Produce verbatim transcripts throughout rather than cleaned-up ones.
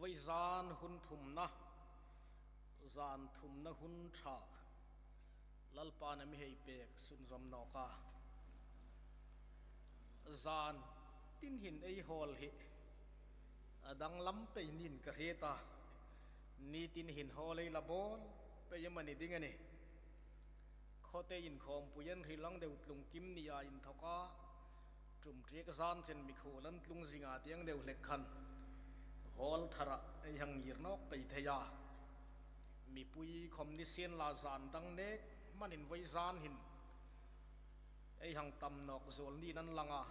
Vawizan hun thumna, zan thumna hun ṭha, Lalpan a mi hei pek sunzawm nawk a. Zan tin hin ei hawl hi a danglam pei niin ka hriet a, ni tin hin hawl ei la bawl pei am a ni ding a nih. Khawte inkhawmpui an hril ang deu tlung kim nia inthawka, ṭum ṭiek zan chen mikhuol an tlung zinga tieng deu hlek khan hawl thara ei hang ngir nawk pei thei a. Mipui khawm ni sien la zan dang nek hmanin vawizan hin ei hang tam nawk zuol niin an lang a.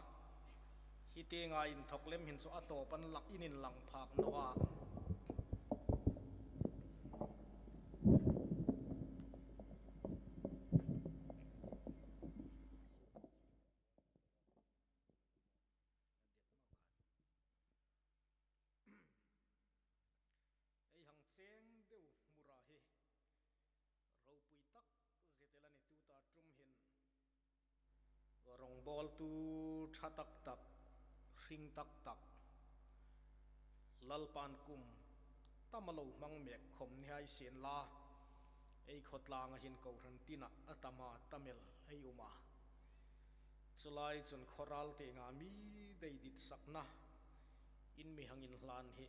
Hi tienga inthawk lem hin chu a tawp an lak in inlang phak naw a. Ei hang cheng deu hmura hi ropui tak zet el a ni. Tuta ṭum hin rawngbawltu ṭha tak tak, hring tak tak, Lalpan kum tam a lo hmang mek khawm ni hai sien la, ei khawtlanga hin kohran tina a tama tam el ei um a. Chu lai chun khawral tienga mi dei ditsakna in mi hang inhlan hi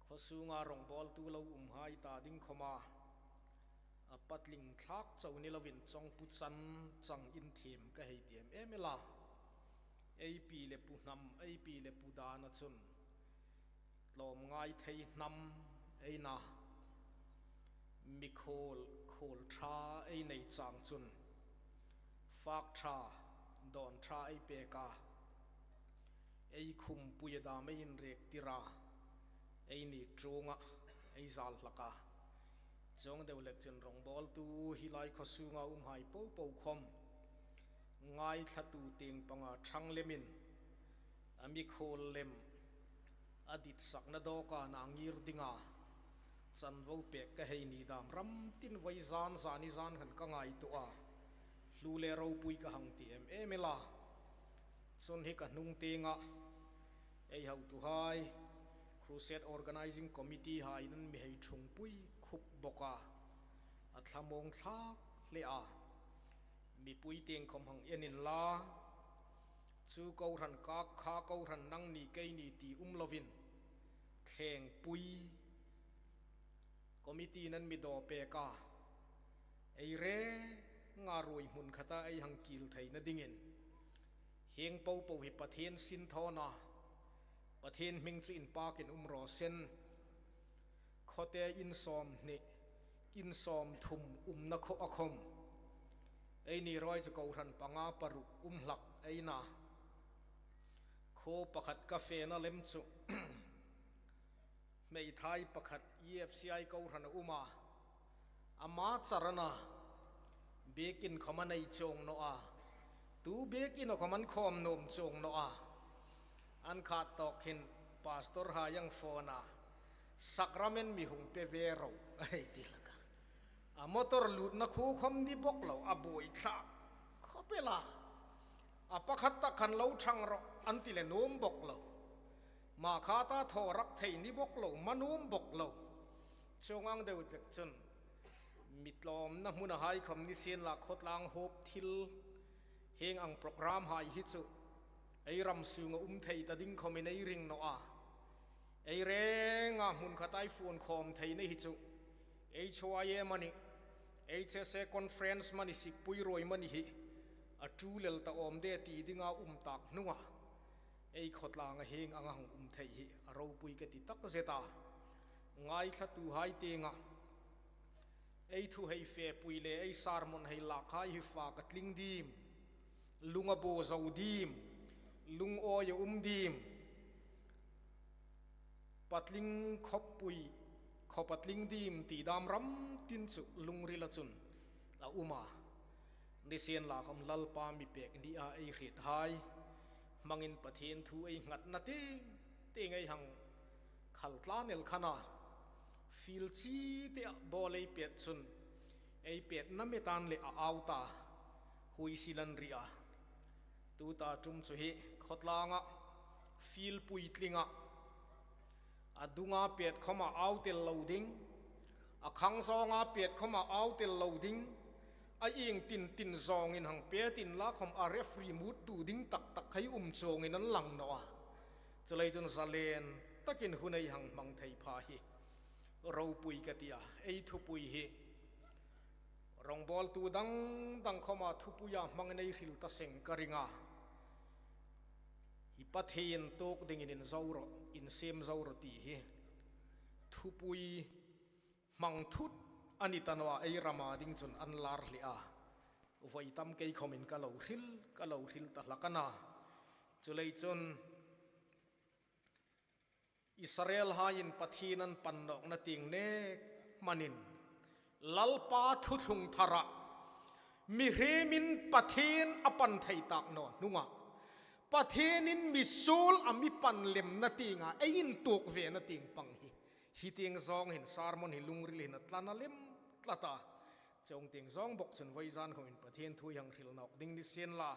khaw sunga rawngbawltu lo um hai ta ding khawma, a patling thlak chau ni lovin chawngpu chan chang in thiem ka hei ti em em el a. Ei pi le pu hnam, ei pi le pu dana chun tlawmngai thei hnam ei na, mikhuol, khuol ṭha ei nei chang chun fak ṭha, dawn ṭha ei pek a, ei khumpuia dam ei inrek tir a, eini ṭuonga ei zal hlak a. Chuong deu hlek chun rawngbawltu hi lai khaw sunga um hai po po khawm ngaithlatu tieng panga ṭhang lemin a mikhuol lem a ditsakna dawka na ngir dinga chanvo pek ka hei ni dam ram tin vawizan zani zan khan ka ngaituo a, hlu le ropui ka hang ti em em el a. Chun hi ka hnung tienga ei hotuhai Crusade Organizing Committee hai in an mi hei ṭhungpui khup bawk a, a thlamuong thlak hle a. Mipui tieng khawm hang en inla, chu kohran kak kha kohran nangni keini ti um lovin, thlengpui committee-in an mi daw pek a, ei renga ruoi hmun khata ei hang kil theina dingin, hieng po po hi Pathien sin thawn a, Pathien hming chu inpakin um raw se. Khawte in sawmhni, in sawmthum umna khaw a khawm, eini ruoi chu kohran panga paruk um hlak ei na. Khaw pakhat ka fena lem chu hmeithai pakhat E F C I kohran a um a, ama char a na, biekin khawm a nei chuong naw a, tu biekin a khawm an khawm nuom chuong naw a. An khat tawk hin pastor hai an phone a, "Sacrament mi hung pe ve ro," a hei ti hlak a. A motor lutna khu khawm ni bawk lo, a buoi thlak khawp el a. A pakhat tak khan lo ṭhang rawh an ti le nuom bawk lo. Hma kha ta thaw rak thei ni bawk lo, hma nuom bawk lo. Chuong ang deu hlek chun mi tlawmna hmuna hai khawm ni sien la, khawtlang huop thil hieng ang program hai hi chu ei ram sunga um thei ta ding khawmin ei ring naw a. Ei renga hmun khata ei phone khawm theina hi chu H Y A amanih, H S A conference amanih, sikpui ruoi amanih hi a ṭul el ta awm de ti dinga um tak hnunga ei khawtlanga hieng anga hang um thei hi a ropui ka ti tak zet a. Ngaithlatuhai tienga ei thu hei fepui le ei sermon hei lakhai hi fa ka tling dim, lung a bo zo dim, lungawi a um dim, patling khawpui, khaw patling dim ti dam ram tin chu lungrila chun a um a. Ni sien la khawm Lalpa mi pek nia ei hriet hai hmangin Pathien thu ei nghatna tieng tieng ei hang khal tlan el khan a, field chi tea bawl ei pet chun ei petna met an le a au ta, huisil an ri a. Tuta ṭum chu hi khawtlanga field puitlinga A dunga pet khawma au tel lo ding, a khang zawnga pet khawma au tel lo ding, a ieng tin tin zawngin hang pet inla khawm a referee mut tu ding tak tak khai um chuongin an lang naw a. Chuleiin chun zalen takin hun ei hang hmang thei pha hi ropui ka ti a, ei thupui hi rawngbawltu dang dang khawma thupuia hmangin ei hril ta seng ka ring a. I Pathien tuok dingin inzo rawh, insiem zo rawh ti hi thupui hmang thut a ni ta naw a, ei rama ding chun an lar hle a. Voi tam kei khawmin ka lo hril, ka lo hril ta hlak a na. Chuleiin chun Israelhaiin Pathien an pan nawkna tieng nek hmanin Lalpa thuthlung thara mihriemin Pathien a pan thei tak naw hnunga, Pathienin misuol a mi pan lemna tienga ei intuok vena tieng pang hi, hi tieng zawng hin sermon hi lungril hin a tlan a lem tlat a. Chuong tieng zawng bawk chun vawizan khawmin Pathien thu ei hang hril nawk ding ni sien la.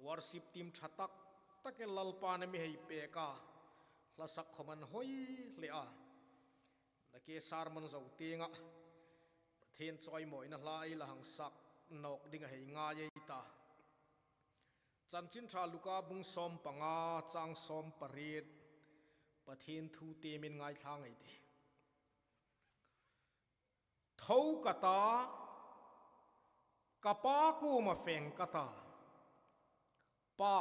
Worship team ṭha tak takin Lalpan a mi hei pek a, hla sak khawm an hoi hle a. Nakie sermon zo tienga Pathien chawimawina hla ei la hang sak nawk ding a hei ngai ei ta. Chanchin Ṭha Luka bung sawm panga chang sawm pariet, Pathien thu tiemin ngaithla ei tih. Tho ka ta, ka Pa kuoma feng ka ta. Pa,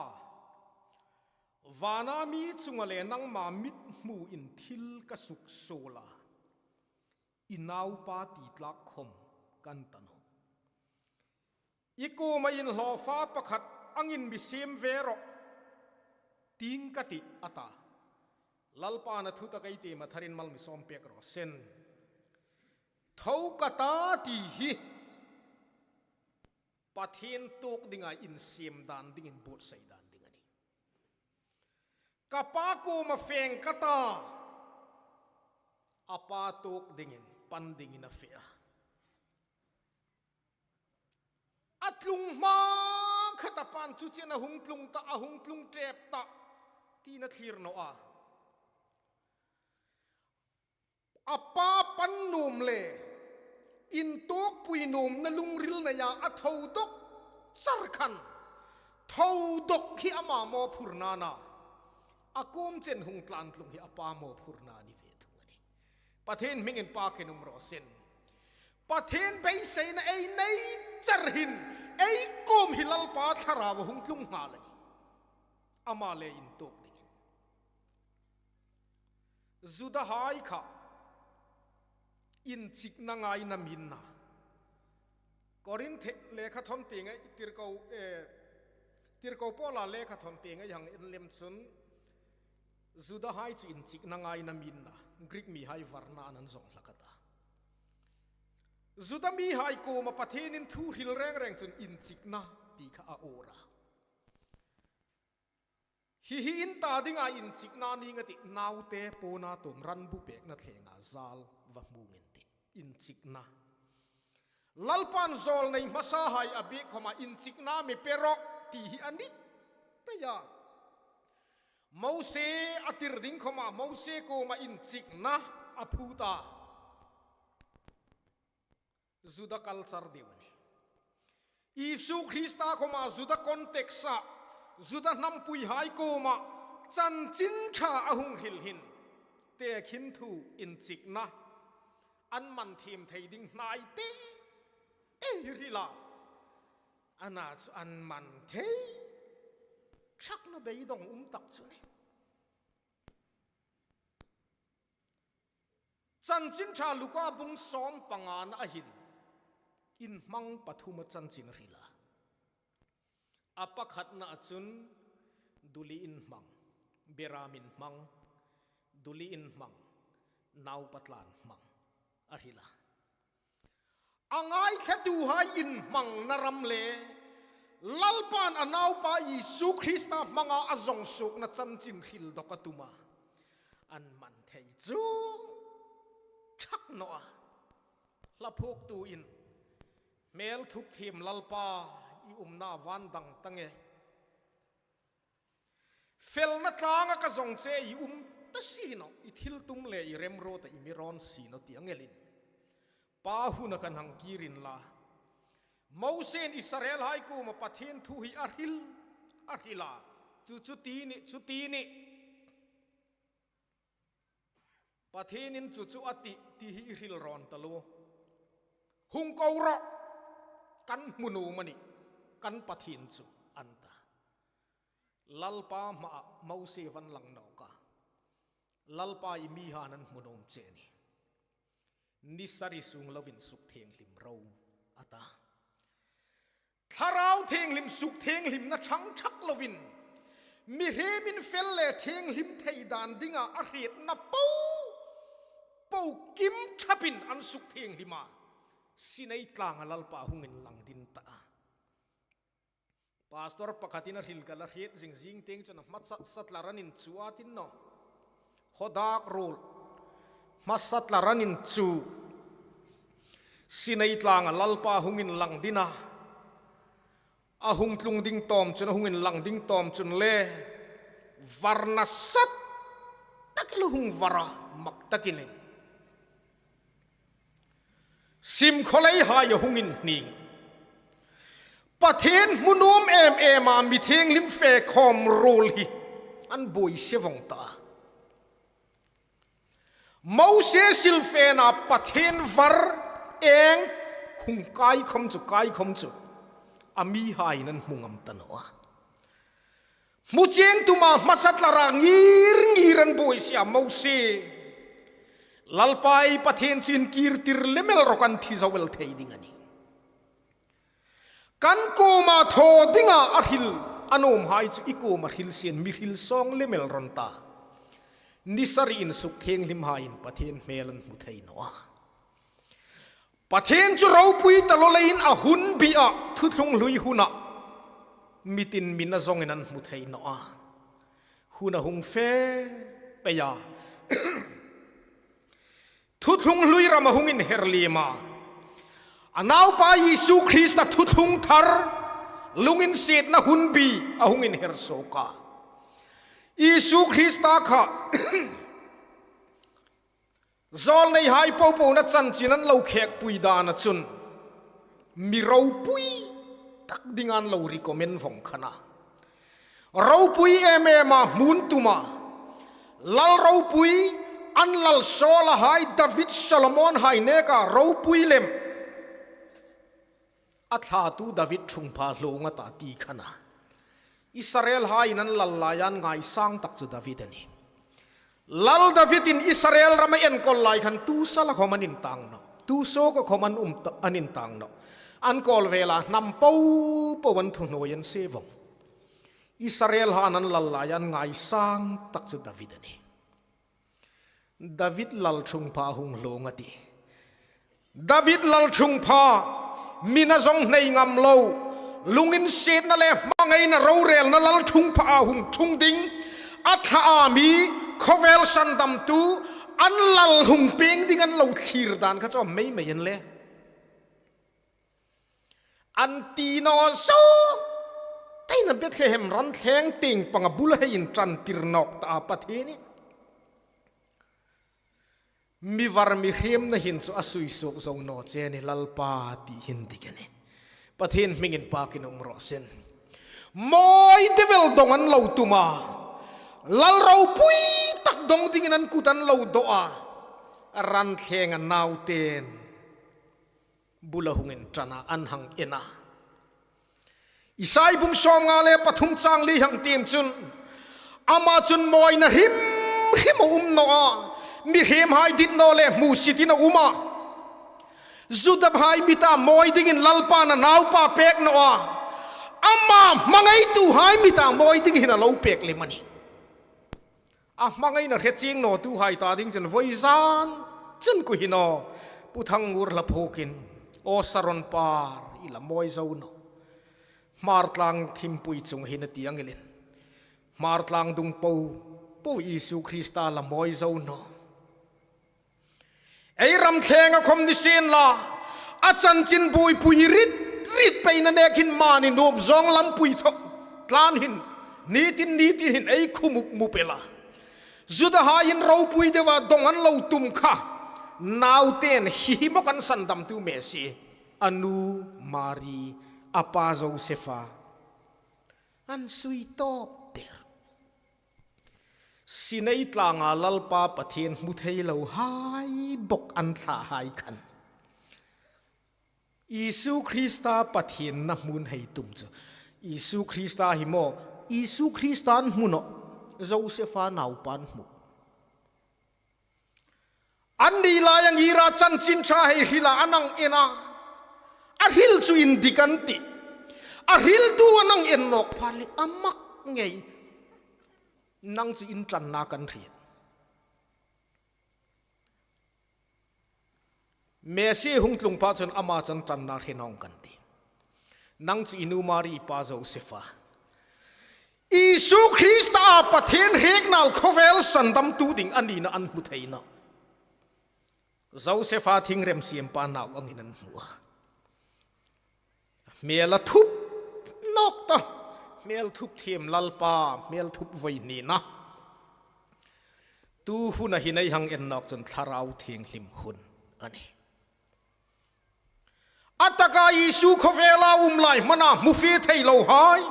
vana mi chunga le nangma mithmuin thil ka suksuol a, i naupa ti tlak khawm ka ni ta nawh. I kuoma inhlawfa pakhat angin mi siem ve rawh, tiin ka tih, a ta. Lalpan a thu tak ei tiem a tharin mal mi sawm pek raw seh. Tho ka ta ti hi Pathien tuok dinga insiem dan dingin, buotsai dan ding a nih. Ka Pa kuoma feng ka ta, a Pa tuok dingin, pan dingin a fe a. A tlung hma khat a pan chu chen a hung tlung ta, a hung tlung ṭep ta, tiin a thlir naw a. A Pa pan nuom le intuokpui nuomna lungril neia a tho dawk char khan, tho dawk hi ama mawphurna a na, a kuom chen hung tlan tlung hi a Pa mawphurna a ni ve thung a nih. Pathien hmingin pakin um raw seh. Pathien beiseina ei nei char hin ei kuom hi Lalpa Thlarau a hung tlung nghal a nih. Ama le intuok dingin. Judahai kha inchikna ngaina mi an na. Korinth lekhathawn tienga, tirko, eh, tirko Paula lekhathawn tienga ei hang en lem chun, Judahai chu inchikna ngaina mi an na, Greek mihai varna an zawng hlak a ta. Juda mihai kuoma Pathienin thu hril reng reng chun inchikna ti kha a awr a. Hi hi in ta dinga inchikna ning a tih, naute pawna tuom ran bu pekna thlenga zal va hmungin tih. Inchikna. Lalpan zawlnei hmasahai a biek khawma inchikna mi pe rawh ti hi a ni pei a. Mose a tir ding khawma Mose kuoma inchikna a phut a. Juda culture deu a nih. Isu Krista khawma Juda context-a, Juda hnampuihai kuoma Chanchin Ṭha a hung hril hin, tekhin thu inchikna, an man thiem thei ding hnai te ei hril a. Ana chu an man thei ṭhakna beidawng um tak chu a nih. Chanchin Ṭha Luka bung sawm pangana hin inhmang pathuma chanchin a hril a. A pakhatnaa chun duli inhmang, beramin hmang, duli inhmang, naupa tlan hmang a hril a. A ngaithlatuhai inhmangna ram le Lalpan a naupa Isu Krista hmanga a zawng suokna chanchin hril dawk a tum a. An man thei chu ṭhak naw a. Hla phuoktuin, hmel thuk thiem Lalpa, i umna van dang ta nge. Felna tlanga ka zawng che, i um si naw, i thil tum le i remruot a i mi rawn si naw ti ang elin. Pa huna kan hang kir inla. Mosen Israelhai kuoma Pathien thu hi a hril, a hril a. Chu chu ti ni, chu ti ni. Pathienin chu chu a ti, ti hi i hril rawn ta lo. Hung ko rawh, kan hmu nuom a nih, kan Pathien chu an ta. Lalpa hmaa Mosie van lang nawk a. Lalpa i mi han an hmu nuom che a nih. Ni sari sung lovin suk thienghlim ro a ta. Thlarau thienghlim suk thienghlimna chang chak lovin, mihriemin fel le thienghlim thei dan dinga a hrietna po, po kim thapin an suk thienghlim a. Sinai tlanga Lalpa hung inlang ding ta a. Pastor pakhatin a hril ka la hriet zing zing tieng chun a hmasa tlar an inchu a ti naw. Khaw dak ruol hmasa tlar an inchu. Sinai tlanga Lalpa hung inlang ding a. A hung tlung ding tawm chun, a hung inlang ding tawm chun le var nasa tak el a hung var a, mak takin. Sim khawleihai a hung inhning. Pathien hmu nuom em em a mi thienghlim fe khawm ruol hi an buoi se vong ta. Mosie silfena Pathien var eng hung kai khawm chu, kai khawm chu a mihaiin an hmu ngam ta naw a. Hmu chieng tuma hmasa tlara ngir ngir an buoi si a, Mosie, Lalpa i Pathien chu inkir tir lem el rawh, kan thi zo el thei ding a nih. Kan kuoma thaw dinga a hril a nuomhai chu i kuoma hril sien mi hril sawng lem el rawh ta. Ni sari in suk thienghlimhaiin Pathien hmel an hmu thei naw a. Pathien chu ropui ta lo leiin a hun bia thuthlung hlui huna mitin mina zawngin an hmu thei naw a. Hun a hung fe pei a. Thuthlung hlui rama hung inher liem a. A naupa Isu Krista thuthlung thar lunginsietna hun bi a hung inher suok a. Isu Krista kha zawlneihai popo na chanchin an lo khekpui dana chun mi ropui tak ding an lo recommend vong khan a. Ropui em em a hmun tuma. Lal ropui, an lal Saulahai, David Solomonhai neka ropui lem a thlatu David thungpha hlawng a ta ti khan a. Israelhaiin an lal laia an ngaisang tak chu David a nih. Lal Davidin Israel rama enkawl lai khan tu sala khawm an intang naw. Tu suoka khawm an um ta, an intang naw. An kawl vela hnam popo an thuhnuoi an sie vong. Israelhaiin an lal laia an ngaisang tak chu David a nih. David lal thungpha hung hlawng a tih. David lal thungpha, mina zawng hnei ngam lo, lunginsietna le hmangaina rorelna lal thungpha a hung thung ding, a thla a mi khawvel sandamtu, an lal hung pieng ding an lo thlir dan kha chu a mei mei an le. An ti naw zo, teina Bethlehem ran thleng tieng panga bula hei inṭan tir nawk ta a Pathienin. Mi var mi hriemna hin chu a sui suok zo naw che ni Lalpa ti hin dik a nih. Pathien hmingin pakin um raw seh. Mawi deu el dawng an lo tum a. Lal ropui tak dawng dingin an kut an lo daw a. Ran thlenga nauten bula hung inṭan a, an hang en a. Isai bung sawmnga le pathum chang li hang tiem chun, ama chun mawina hrim hrim a um naw a, mihriemhai dit naw le hmusitin a um a. Judahai mita mawi dingin Lalpan a naupa pek naw a. Ama hmangaituhai mita mawi ding hin a lo pek lem a nih. A hmangaina hre chieng nawtuhai ta ding chun vawizan chun ku hi naw, Pu Thangngur hla phuokin, aw Saron par, i la mawi zo naw. Hmar tlang thimpui chung hin a ti ang elin. Hmar tlang dung po, Pu Isu Krista la mawi zo naw. Ei ram thlenga khawm ni sien la, a chanchin buoipui rit rit peina nek hin mani nuom zawng lampui thaw tlan hin, nitin nitin hin ei khu mup mup el a. Judahai'n ropui deua dawng an lo tum kha, nauten hi hi maw kan sandamtu Messie, a nu Mari, a pa Josepha, an sui tawp der. Sinai tlanga Lalpa Pathien hmu thei lo hai bawk an thlahai khan Isu Krista Pathien na hmun hei tum chu. Isu Krista hi maw, Isu Krista an hmu nawh, Josepha naupa an hmu. An ni lai ang ira chanchin ṭha hei hrila an ang en a. A hril chu indik an tih. A hriltu an ang en nawk pha le a mak ngei. Nang chu in ṭanna kan hriet. Messie hung tlung pha chun ama chun ṭanna hre naw ning kan ti. Nang chu i nu Mari, i pa Josepha, Isu Krista a Pathien hriek nal khawvel sandamtu ding a nina an hmu thei nawh. Josepha thingrem siempa nau angin an hmu a. Hmel a thup nawk ta. Hmel thup thiem Lalpa, hmel thup voi nina. Tu huna hin ei hang en nawk chun Thlarau Thienghlim hun a nih. A taka Isu khawvela um lai hmana hmu fe thei lo hai,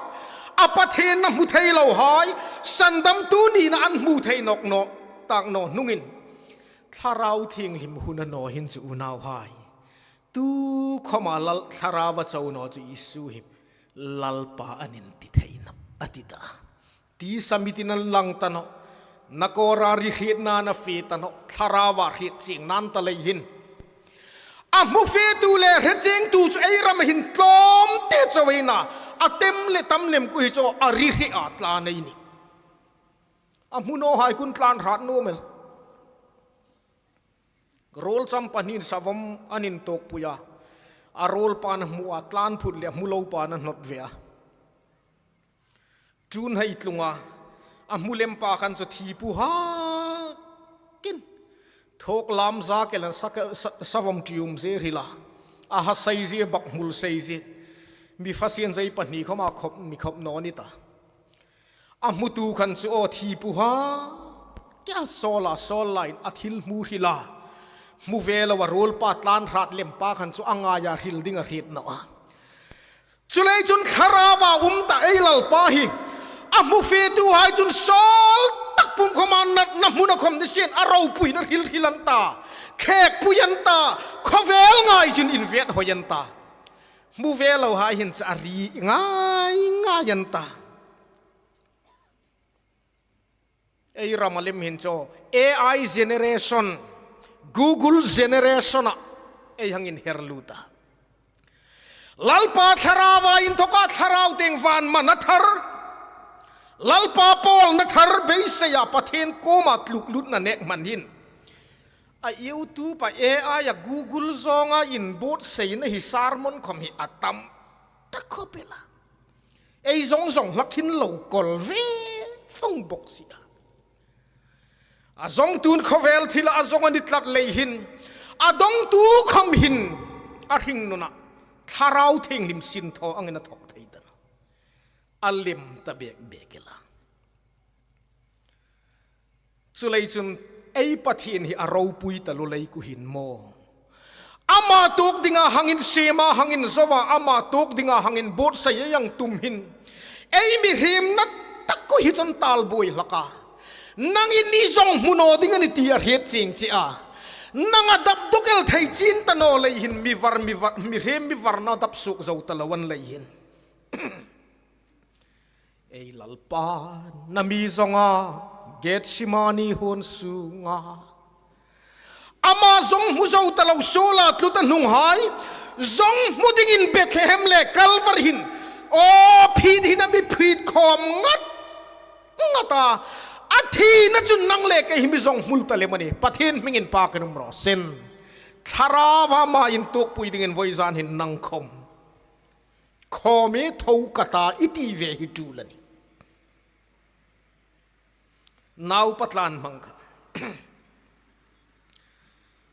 a Pathien na hmu thei lo hai, sandamtu nina an hmu thei nawk naw, tak naw hnungin Thlarau Thienghlim hun a naw hin chu unauhai, tu khawma Lal Thlarau a chau naw chu Isu hi Lalpa an inti thei nawh a ti ta. Tisa mitin an lang ta nawh. Nakawra ri hrietna na fe ta nawh. Thlarauva hriet chieng nan ta lei hin, a hmu fetu le hre chiengtu chu ei rama hin tlawmte chauh ei na. A tem le tam lem khu hi chu a ri hre a tlan ei nih. A hmu nawhai khun tlan hrat nuom el. Ruol cham pahni savom an intuokpui a. A ruol pan a hmu a, tlan phut le a hmu lo pan a hnawt ve a. Tun hei tlung a. A hmu lem pa khan chu thi pu ha kin. Thawk lam za ke lan sa, sa, savom ṭium zie hrila. A ha sei zie, bak hmul sei zie. Mi fa sien zei pahni khawma khop, mi khop naw ni ta. A hmutu khan chu aw thi pu ha kia sawla, sawl lain a thil hmu hrila. Hmu ve lo a ruol pa tlan hrat lem pa khan chu a ngaia hril ding a hriet naw a. Chuleiin chun Thlarauva um ta ei Lalpa hi. A hmu fetuhai chun sawl tak pum khawma natna hmuna khawm ni sien a ropuina hril hril an ta. Khekpui an ta. Khawvel ngai chun inviet hoi an ta. Hmu ve lo hai hin chu a ri ngai ngai an ta. Ei rama lem hin chu A I generation, Google generation-a ei hang inher lut a. Lalpa Thlarauva inthoka Thlarau tieng van man a thar. Lalpa pawlna thar beiseia Pathien kuoma tluk lutna nek hman hin. A YouTube-a A I-a Google zawnga inbuotsaina hi sermon khawm hi a tam ta khawp el a. Ei zawng zawng hlak hin lo kawl ve fawng bawk si a. A zawngtun khawvel thila a zawng a ni tlat lei hin, a dawngtu khawm hin a hringnuna Thlarau Thienghlim sin thaw angin a thawk thei ta nawh. A lem ta bek bek el a. Chuleiin chun ei Pathien hi a ropui ta lawm lei khu hin maw, ama tuok dinga hang insiema, hang inzoa, ama tuok dinga hang inbuotsaia ei hang tum hin, ei mihriemna tak khu hi chun talbuoi hlak a. Nangin i zawng hmu naw ding a nih ti a hriet chieng che a. Nang a dap dawk el thei chin ta naw lei hin, mi var, mi var, mihriem mi varna dap suok zo ta lo an lei hin. Ei Lalpa, na mi zawnga, Gethsemane huon sunga. Ama zawng hmu zo ta lo suola tlu ta hnunghai, zawng hmu dingin Bethlehem le Kalvari hin, aw phit hin a mi phit khawm ngat ngat a. A thina chun nang le kei hi mi zawng hmu ta lem a nih. Pathien hmingin pak in um raw se. Thlarauva ama intuokpui dingin vawizan hin nang khawm khawm e tho ka ta i ti ve hi tul a nih. Naupa tlan hmang kha.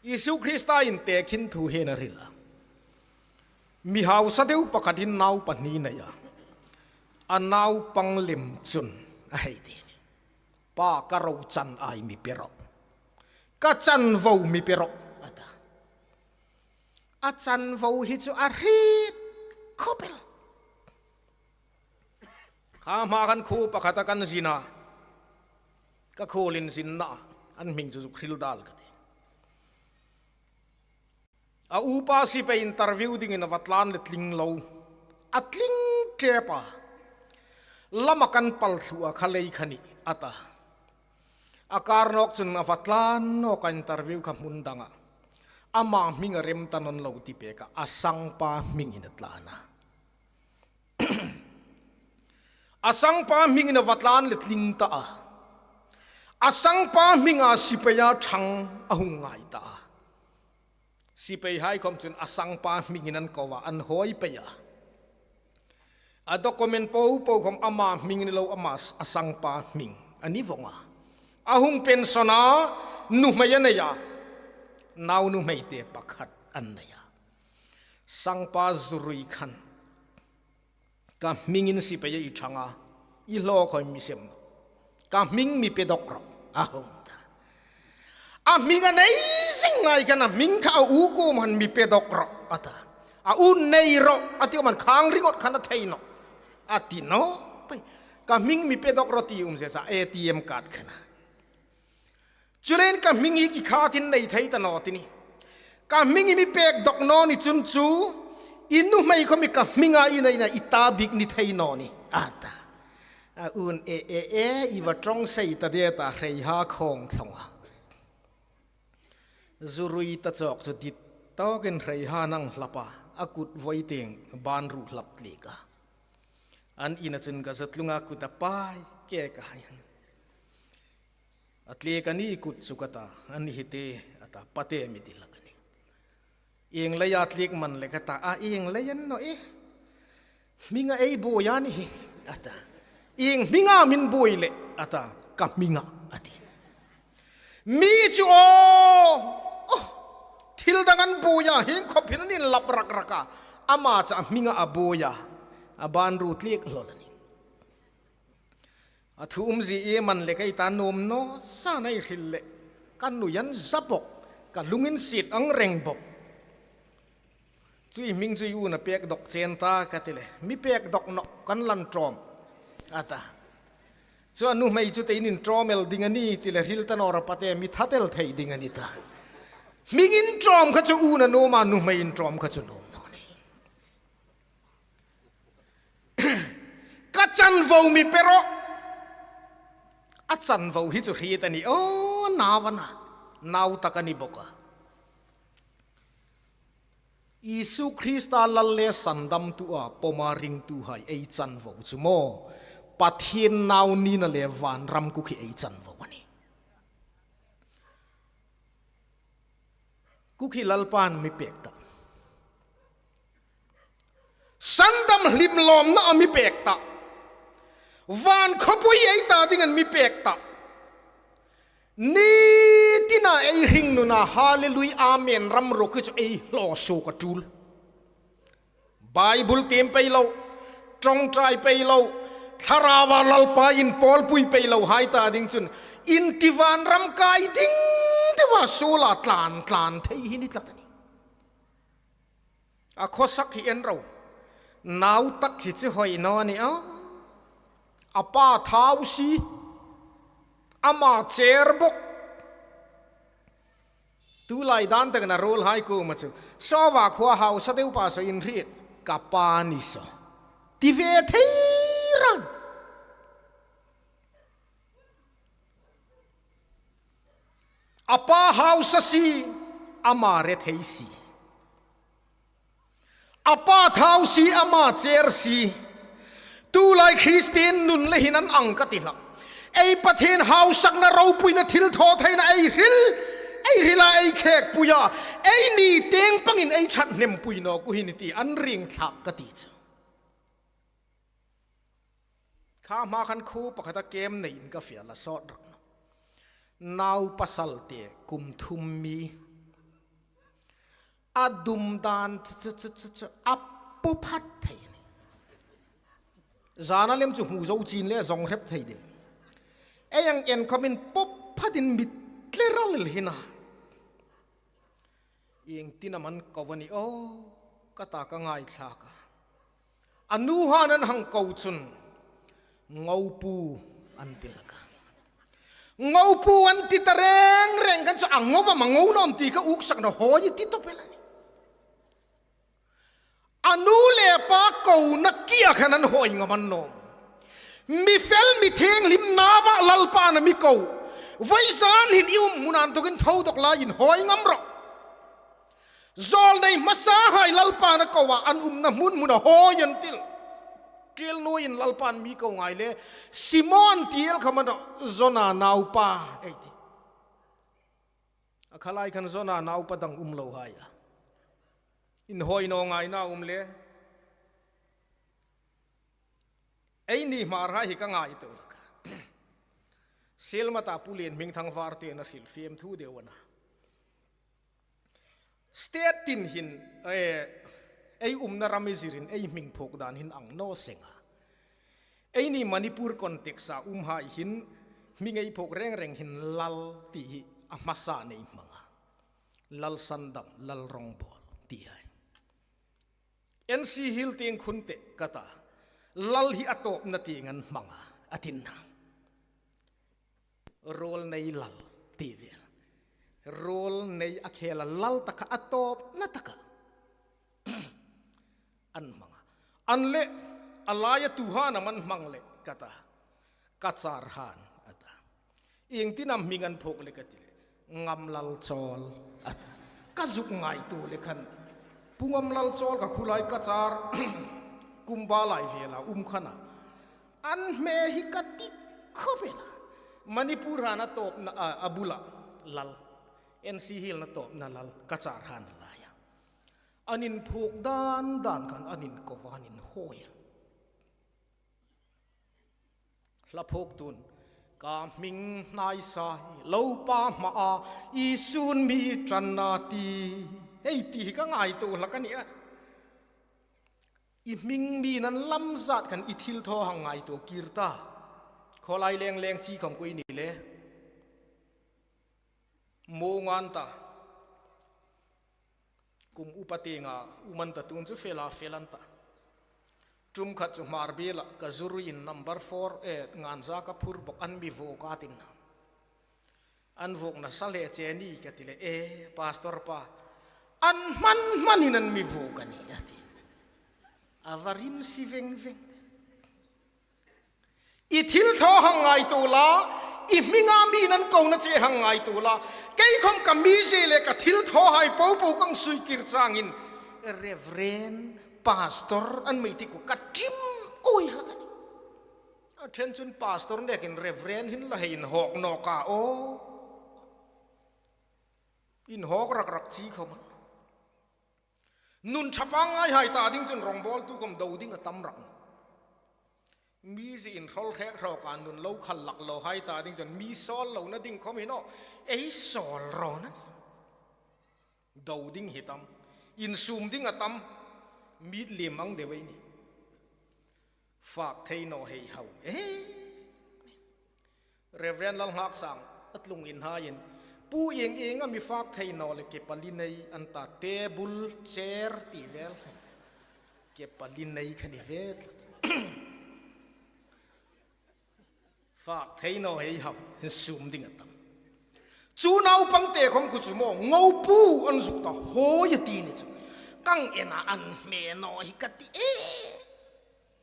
Isu Krista intek hin thu hi a hril a. Mi hausa deu pakhatin nau pahni a nei a. A naupang lem chun a hei ti. Pa, ka ro chan ai mi pe rawh. Ka chanvo mi pe rawh, a ta. A chanvo hi chu a hriet khawp el. Kha hma khan khuo pakhata kan zin a. Ka khuolin zinna an hming chu Zukhril Dal ka ti. A upa sipai interview dingin a va tlan le tling lo. A tling tep a. Lama kan pal thlu a kha lei kha ni a ta. A kar nawk chun a va tlan nawk a, interview kha hmun danga. Ama hming a rem ta nawn lo ti pek a, a sangpa hmingin a tlan a. A sangpa hmingin a va tlan le tling ta a. A sangpa hminga sipaia thang a hung ngai ta a. Sipaihai khom chun a sangpa hmingin an ko a, an hawi pei a. A document po po khom ama hming ni lo, ama s-, a sangpa hming a ni vong a. A hung pension a, nuhmei a nei a. Nau nuhmei te pakhat an nei a. Sangpa Zurui khan ka hmingin sipaia i thang a, i hlaw khom mi sem. Ka hming mi pe dawk rawh, a hung ta. A hming a nei zing lai khan a hming kha a u kuom han mi pe dawk rawh, a ta. A u nei rawh, a ti man khang ringot khan a thei naw. A ti naw. Pei. Ka hming mi pe dawk rawh ti um se sa A T M card khan a. Chuleiin ka hming hi i khatin nei thei ta naw ti ni. Ka hming hi mi pek dawk naw ni chun chu, i nuhmei khom hi ka hminga i neina i ta bik ni thei naw ni, a ta. A un e, e, e, i va ṭawng sei ta de ta, hreiha khawng thlong a. Zurui ta chawk chu dit tawkin hreiha nang hlap a, a kut voi tieng ban ru hlap tlik a. An ina chun ka zuk tlung a, kut a pai ke ka hai. A tliek a ni kut chu ka ta, a ni hi te, a ta, pate mi ti hlak a ni. Ieng leia tliek man le ka ta, a ieng lei a ni naw e. Hminga ei buoi a ni hi, a ta. Ieng hminga min buoi le, a ta, ka hminga, a ti. Mi chu aw, aw, thil dang an buoi a, hieng khawp hin an inlap rak rak a. Ama chu a hminga a buoi a, a ban ru tliek hlawl a ni. A thu umzie man le kei ta nuom naw sa nei hril le. Ka nui an za bok, ka lunginsiet ang reng bok. Chu i hming chu i u'n a pek dawk chen ta ka ti le. Mi pek dawk naw kan lan trawm, a ta. Chu a nuhmei chu te in inṭawm el ding a ni ti le hril ta naw ra pate mi that el thei ding a ni ta. Hming inṭawm kha chu u'n a nuom a, nuhmei inṭawm kha chu nuom naw ni. Ka chanvo mi pe rawh. A chanvo hi chu hriet a ni. Aw, nau a na. Nau tak a ni bawk a. Isu Krista Lal le sandamtua pawma ringtuhai ei chanvo chu maw, Pathien nau nina le vanram kuk hi ei chanvo a ni. Kuk hi Lalpan mi pek ta. Sandam hlim lawmna a mi pek ta. Van khawpui ei ta ding an mi pek ta. Ni tina ei hringnuna, hallelujah, amen, ram ruok hi chu ei hlaw suok a tul. Bible tiem pei lo, ṭawngṭai pei lo, Thlaraua Lalpa inpawlpui pei lo hai ta ding chun, inti vanram kai ding deu a suola tlan tlan thei hi ni tlak a ni. A khawsak hi en ro. Nau tak hi chu hoi naw ni a. A pa thau si. Ama cher bok. Tulai dan takin a ruolhai kuoma chu, saw va khua hausa deu pa saw inhriet, ka pa ni saw, ti ve thei ran. A pa hausa si, ama rethei si. A pa thau si, ama cher si. Tulai Kristien nun le hin an ang ka ti hlak. Ei Pathien hausakna, ropuina, thilthawtheina ei hril, ei hrila ei khekpuia, ei ni tieng pangin ei ṭhat hnempui nawk u hi ni ti an ring thlak ka ti chu. Kha hma khan khuo pakhata kem neiin ka fiel a, sawt rak naw. Nau pasal te kum thum mi. A dum dan chu, chu, chu, chu, chu, a pu phat thei a ni. Zana lem chu hmu zo chin le zong hrep thei ding. Ei ang en khawmin pawp phatin mi tleral el hi a. Iengtin am an ko a ni aw, ka ta ka ngaithlak a. A nuhai an hang ko chun, Ngopu an ti hlak a. Ngopu an ti ta reng reng khan chu a ngo am a ngo naw am ti kha uksakna hawi ti tawp el a nih. A nu le pa kona kia khan an hawi ngam a ni naw am. Mi fel mi thienghlim nauva Lalpan a mi ko. Vawizan hin i um hmuna inthokin tho dawk la, inhawi ngam rawh. Zawlnei hmasahai Lalpan a ko a, an umna hmun hmuna hawi an ti el. Thlirnuoiin Lalpan mi ko ngai le, Simon ti el khawm a ni naw, Jona naupa ei ti. A kha lai khan Jona naupa dang um lo hai a. Inhawi naw ngaina um le. Eini Hmarhai hi ka ngaituo hlak a. Sielmata Pu Lienhmingthang Varte-in a hril fem thu deu a na. State tin hin, eh, ei umna ram i zirin ei hming phuok dan hin ang naw seng a. Eini Manipur context-a umhai hin hming ei phuok reng reng hin Lal ti hi a hmasa ei hmang a. Lal Sandam, Lal Rongbawl ti hai. N C Hill tieng khun te ka ta. Lal hi a tawpna tieng an hmang a, a ti a na. Ruol nei lal ti vel. Ruol nei a khela lal taka a tawpna taka an hmang a. An le, a laia tuhai am an hmang le ka ta. Kachar han a ta. Iengtin am hming an phuok le ka ti le, Ngamlal Chawl a ta. Ka zuk ngaituo le khan, Pu Ngamlal Chawl kha khu lai Kachar Kumba lai vela um kha a na. An hme hi ka ti khawp el a. Manipur han a tawpna a, a bula lal. N C Hill-in a tawpna lal, Kachar han a laia. An inphuok dan dan khan an inko a, an inhawi a. Hla phuok tun, ka hming hnai sa hi, Lalpa hmaa, Isun mi ṭanna ti. Hei ti hi ka ngaituo hlak a nih a. I hming mi nan lam zat khan i thilthaw hang ngaituo kir ta. Khawlai leng leng chi khawm kha i ni le. Mawng an ta. Kum upa tienga um an ta, tun chu fel a fel an ta. Ṭum khat chu Hmar biela ka zu ruiin number four, eh, nganza ka phur bawk, an mi vuok a ti a na. An vuokna sa le che ni ka ti le, eh, Pastor pa, an hman hmanin an mi vuok a nih a ti. A va rim si veng veng. I thilthaw hang ngaituo la, i hminga mi nan kona che hang ngaituo la. Kei khawm ka mizie le ka thilthawhai popo ka hang sui kir changin, Reverend, Pastor an mi ti kha ka ṭim awi hlak a nih. A ṭhen chun Pastor nekin Reverend hin la hei inhawk nawk a aw. Inhawk rak rak chi khawm a. Nun ṭha pang ngaihai ta ding chun rawngbawltu khawm do ding a tam rak. Mizie inhrawl hrek hrawka nun lo khal lak lawhai ta ding chun mi sawl lona ding khawm hi naw, ei sawl rawn a nih. Do ding hi tam, insum ding a tam, mit liem ang deu ei nih. Fak thei naw hei hau. Eh. Reverend Lalnghaksang a tlung inhaiin, Pu, ieng ieng am i fak thei naw le, ke pali nei an ta, table, chair ti vel. Ke pali nei kha ni ve. Fak thei naw hei hau, insum ding a tam. Chu naupang te khawm khu chu maw, Ngopu an zuk ta, hawi a ti ni chu. Ka hang en a, an hme naw hi ka ti e.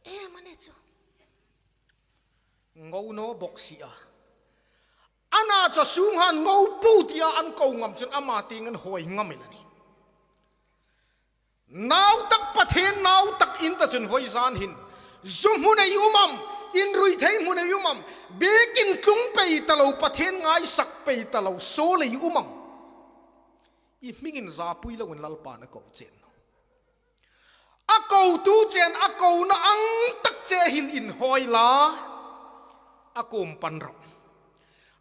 E mani chu. Ngo naw bawk si a. Ana chu a sunghai Ngopu tia an ko ngam chun ama tieng an hawi ngam el a nih. Nautak Pathien nautak in ta chun vawizan hin, zu hmun ei um am, inrui thei hmun ei um am, biekin tlung pei ta lo, Pathien ngaisak pei ta lo, sawl ei um am. I hmingin zapui loin Lalpan a ko che naw. A kotu chen a kona ang tak che hin inhawi la, a kuom pan rawh.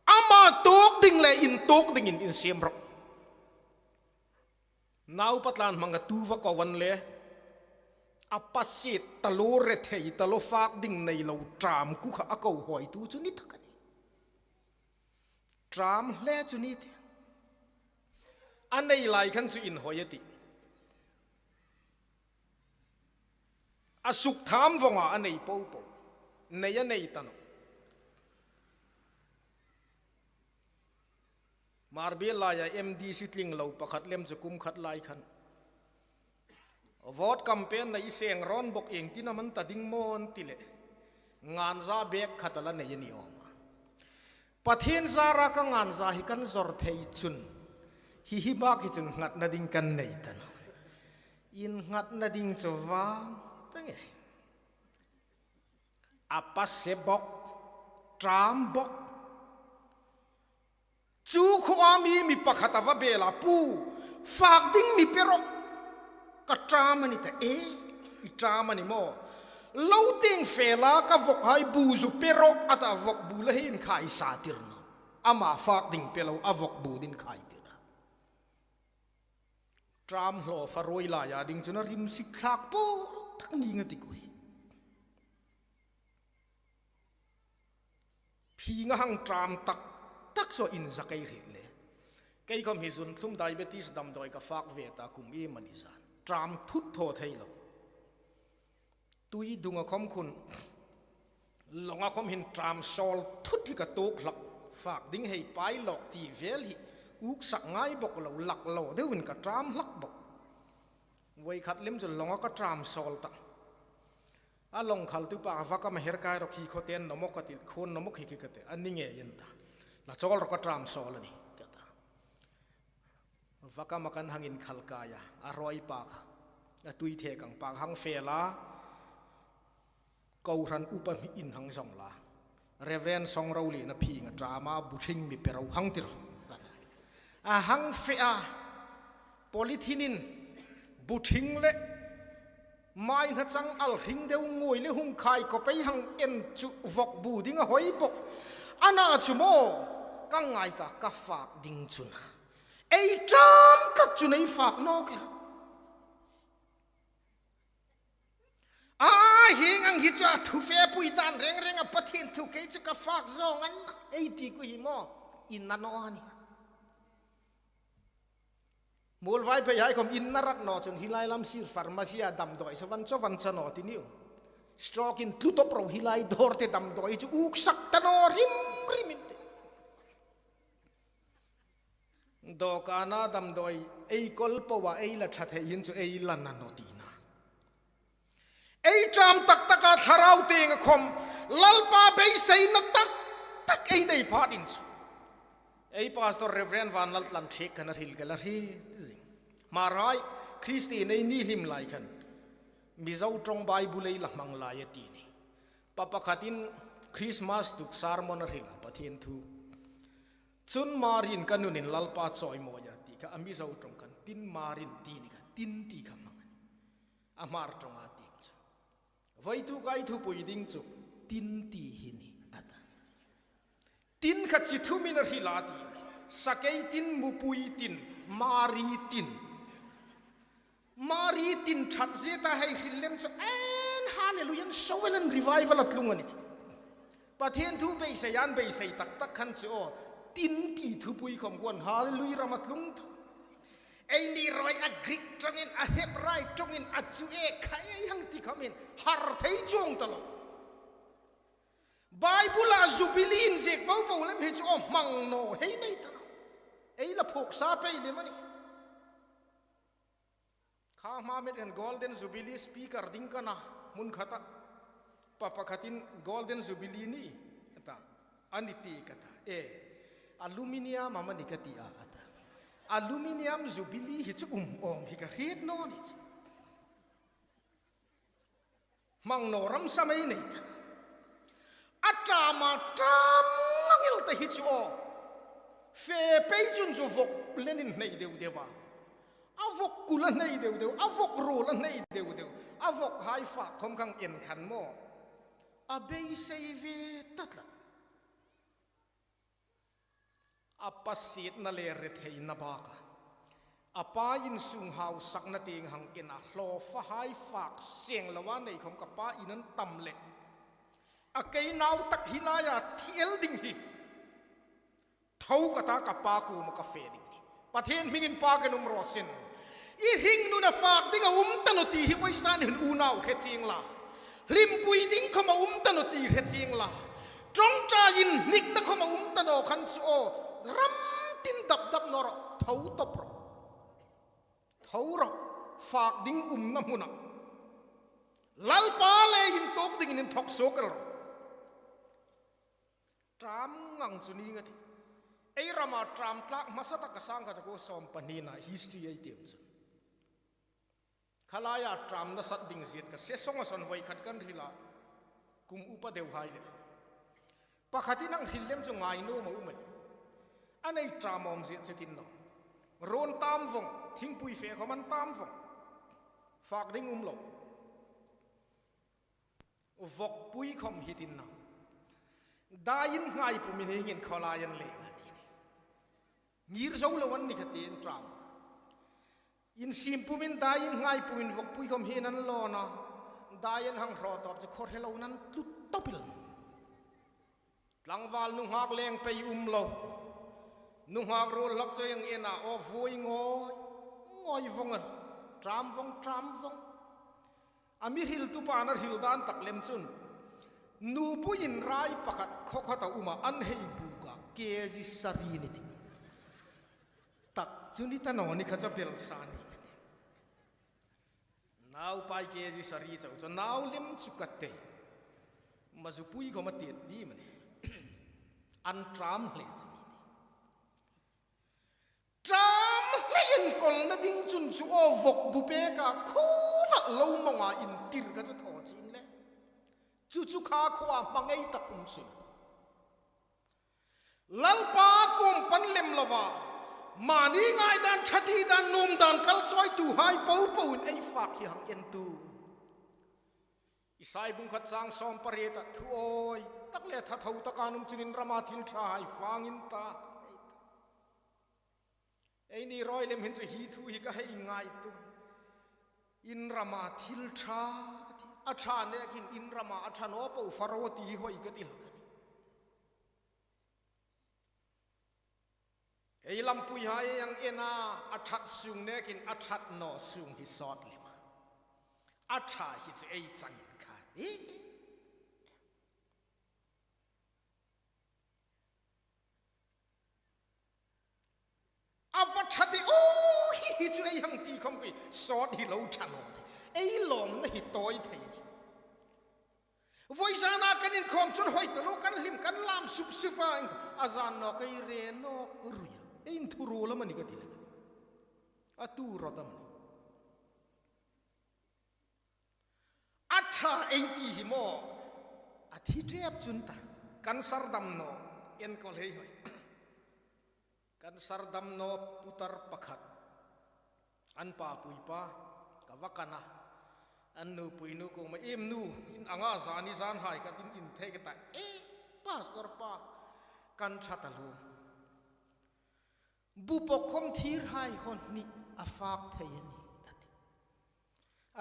Ama tuok ding le in tuok dingin insiem rawh. Naupa tlan hmang a tu va ko an le, a pasie ta lo, rethei ta lo, fak ding nei lo, ṭam ku kha a ko hawitu chu ni tak a nih. ṭam hle chu ni ti. A nei lai khan chu inhawi a tih. A suk tham vawnga a nei po po. Nei a nei ta nawh. Hmar biel laia M D C tling lo pakhat lem chu kum khat lai khan vote campaign-a i seng rawn bawk, ieng tin am an ta ding maw an ti leh, nganja bag khat a la nei a ni awm a. Pathien zara ka nganja hi kan zawr thei chun, hi hi bak hi chun nghatna ding kan nei ta nawh. Innghatna ding chu vang ta nge. A pasie bawk, ṭam bawk. Chu khuoa mi, mi pakhat a va bel a, "Pu, fak ding mi pe rawh. Ka ṭam a ni ta." "E, i ṭam a ni maw? Lo tieng fe la, ka vawkhai bu zu pe rawh," a ta, vawk bu la hei inkhai sa tir nawh. Ama fak ding pe lo, a vawk bu ding khai tir a. Ṭam hlaw fa ruoi laia ding chun a rimsi thlak pawl tak ning a ti ku hi. Phinga hang ṭam tak tak saw inza kei hriet le. Kei khawm hi zun thlum diabetes damdawi ka fak ve ta, kum iem a ni zan. Ṭam thut thaw thei lo. Tui dunga khawm khun, lawnga khawm hin ṭam sawl thut hi ka tuok hlak. Fak ding hei pai lawk ti vel hi uksak ngai bawk lo, lak lo deuin ka ṭam hlak bawk. Voi khat lem chu lawnga ka ṭam sawl ta. A lawng khaltu pa, "Vakam a her kai rawh, khi khaw ten nawmawk," ka ti, "Khuon nawmawk hi," khi ka ti, "A ni ngei," an ta. "La chawl rawh, ka ṭam sawl a nih," ka ta. Vakama kan hang inkhal kai a, a ruoi pak a, a tui thek ang pak, "Hang fe la, kohran upa mi in hang zawng la, Reverend Song Ro Liena phinga ṭam a, bu thing mi pe ro, hang ti ro." A hang fe a, polythene-in bu thing le mai hna chang al hring deu, ngui le hung khai kawp ei hang en chu vawk bu ding a hawi bawk. A na chu maw, ka ngai ta, ka fak ding chu na. Ei ṭam tak chun ei fak nawk el. A, hieng ang hi chu a thu fepui tan reng reng a, Pathien thu kei chu ka fak zawng an na, ei ti ku hi maw? In na naw a ni. Muolvaiphei hai khawm in na rat naw chun hi lai lam sir pharmacy-a damdawi saw van chaw van chaw naw ti niu. Stroke-in tlu tawp ro, hi lai dawr te damdawi chu uksak ta naw rim rim in ti. Dawkana damdawi ei kawl po a, ei la ṭha thei hin chu ei la na naw tina. Ei ṭam tak taka thlarau tienga khawm Lalpa beiseina tak tak ei nei phatin chu. Ei Pastor Reverend Vanlaltlan Thiek khan a hril ka la hriet zing. Hmarhai Kristien ei ni hlim lai khan Mizo ṭawng Bible ei la hmang lai a ti ni. Pa pakhatin Christmas tuk sermon a hril a, Pathien thu. Chun Mari'n ka nunin Lalpa chawimawi a ti kha, a Mizo ṭawng khan tin Mari'n ti ni kha, tin ti kha hmang a ni. A Hmar ṭawnga tieng chu. Vawituk ei thupui ding chu tin ti hi ni a ta. Tin kha chi thumin a hril a ti ni. Sakei tin, mupui tin, Mari tin. Mari tin ṭhat zie ta hei hril lem chu en Hallelujah, an show an revival a tlung a ni ti. Pathien thu beisei an beisei tak tak khan chu aw, tin ti thupui khawm khan Hallelujah ram a tlung ta. Eini ruoi a Greek ṭawngin, a Hebrai ṭawngin, a chu e khai ei hang ti khawmin har thei chuong ta lo. Bible-a Jubilee inziek po po lem hi chu aw hmang naw hei nei ta naw. Ei la phuok sa pei lem a ni. Kha hma met khan Golden Jubilee speaker ding ka na hmun khata. Pa pakhatin Golden Jubilee ni a ta. A ni ti ka ta. E, aluminium am a ni ka ti a, a ta. Aluminium Jubilee hi chu um awm hi ka hriet naw ni chu. Hmang naw ram sam ei nei ta. A ṭam a ṭam ngang el ta hi chu aw. Fe pei chun chu vawk lenin hnei deu deu a. A vawk kul a hnei deu deu, a vawk ruol a hnei deu deu. A vawkhai fak khawm khan en khan maw. A beisei ve ta tlat. A pa sietna le retheina bakah a pa insung hausakna tieng hang en a, hlawfahai fak seng loa nei khawm ka pa in an tam leh. A kei nau tak hi laia thi el ding hi. Tho ka ta, ka Pa kuoma ka fe ding a nih. Pathien hmingin pa ka nuom raw sin. I hringnun a fak ding a um ta naw ti hi vawisun hin unau hre chieng la. Hlimpui ding khawm a um ta naw ti hre chieng la. Ṭawngṭaiin hnikna khawm a um ta naw khan chu aw. Ram tin dap dap naw rawh. Tho tawp rawh. Tho rawh. Fak ding umna hmuna. Lalpa le intuok dingin inthawk suok el rawh. Ṭam ngang chu ning a tih. Ei rama ṭam tlak hmasa tak a sangkhat zakuo sawm pahnina history ei tiem chun. Khalaia ṭam nasat ding ziet ka se song a son voi khat kan hrila. Kum upa deu hai le. Pakhatin ang hril lem chu ngai nuom a um ei. A nei ṭam awm ziet che tin naw. Ruon tam vong, thingpui fe khawm an tam vong. Fak ding um lo. Vawkpui khawm hi tin naw. Daiin ngai pumin hi ngin khawlai an leng a ti ni. Ngir zo lo an ni kha tin ṭam. Insim pumin daiin ngai pumin vawkpui khawm hi nan lo na. Daiin hang hraw tawp chu khaw hre lo nan tlu tawp el. Tlangval nunghak leng pei um lo. Nunghak ruol hlak chu ang en a, aw vui ngawi, ngawi vong a. Ṭam vong, ṭam vong. A mi hriltu pan a hril dan tak lem chun. Nupuiin rai pakhat khaw khat a um a, an hei buk a, K G sari ni tih. Tak chu ni ta naw ni kha chu bel sa ni. Naupai K G sari chau chu nau lem chu ka ti. Mazupui khawm a ti di mani. An ṭam hle chu ni ti. Ṭam hle inkawlna ding chun chu aw vawk bu pek a khuo val lo mawng a intir ka chu thaw chin le. Chu chu kha khuo a hmangai tak um sun. Lalpa kuom pan lem lova, mani ngai dan, ṭha ti dan, nuom dan, kal chawitu hai po po in ei fak hi hang en tu. Isai bung khat chang sawm pariet a thu awi tak le ṭha tho taka nuom chun in rama thil ṭha hai fang in ta. Ei ni rawi lem hin chu hi thu hi ka hei ngai tu. In rama thil ṭha, a ṭha nek hin in rama a ṭha naw po faro ti hi hoi ka ti hlak a ni. Ei lampui hai ang en a, a ṭhat sung nekin a ṭhat naw sung hi sawt lem a. A ṭha hi chu ei changin kha. Hi. A va ṭha ti, aw, hi hi chu ei hang ti khawm kei, sawt hi lo ṭha naw ti. Ei lawmna hi tawi thei ni. Vawisuna kan inkhawm chun hoi ta lo kan hlim kan lam sup sup a, a zan nawk ei re nawk rui a. Ei inthuruol am a ni ka ti le. A tu rawt am. A ṭha ei ti hi maw, a thi ṭep chun ta, kan sar dam naw, enkawl hei hoi. Kan sar dam naw putar pakhat, an pa pui pa, ka va kan a, an nupui nu kuoma, "Em nu, in anga zani zan hai ka tin in thei ka ta, e, pastor pa, kan ṭha ta lo." Bu pawk khawm thir hai hawn hni a fak thei a ni, a ti.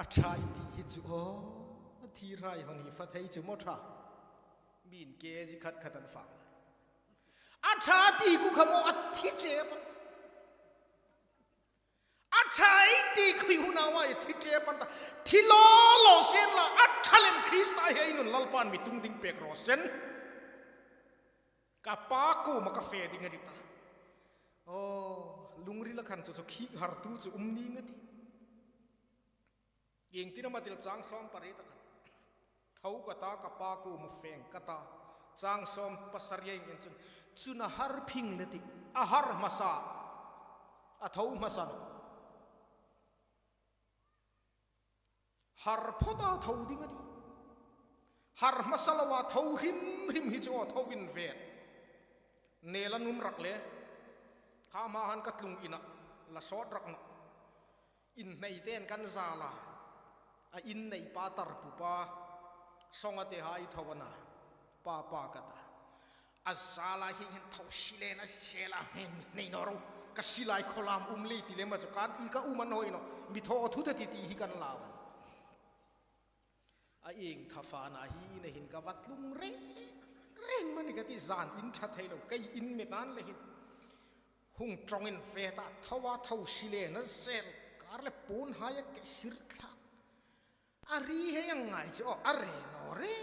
A ṭha ei ti hi chu aw, thir hai hawn hni fa thei chu maw ṭha. Min K G khat khat an fak lai. A ṭha ti ku kha maw a thi ṭep an. A ṭha ei ti khui hun a wa a thi ṭep an ta. Thi lo lo sien la a ṭha lem Krista hi ei nun Lalpan mi tung ding pek raw sien. Ka pa kuoma ka fe ding a ni ta. Aw, lungrila khan chu chu khik hartu chu um ning a ti. Ieng tin am a ti le chang sawm pariet a khan. Tho ka ta ka pa kuoma feng ka ta. Chang sawm pasari a ieng chun. Chun a har phing le ti. A har hmasa. A tho hmasa naw. Har phawt a tho ding a ti. Har hmasa loa tho hrim hrim hi chu aw tho inven. Nel a nuom rak le. Kha hma han ka tlung ina. La sawt rak naw. In nei ten kan zal a. A in nei pa tar pu pa. Song a te hai tho ana. Pa pa ka ta. A zala hi hin tho si le na sela hin nei naw ro. Ka silai khawlam um le ti le ma chu kan i ka um an hoi naw. Mi thaw thu ta ti ti hi kan lau. A ieng tha fana hi na hin ka va tlung reng reng mani ka ti zan in ṭha thei lo. Kei in me kan le hin. Hung ṭawng inve ta, tho a, tho si le na zel, kar le puon hai a ke sir thlak. A ri hei ang ngai chu, aw, a re naw re.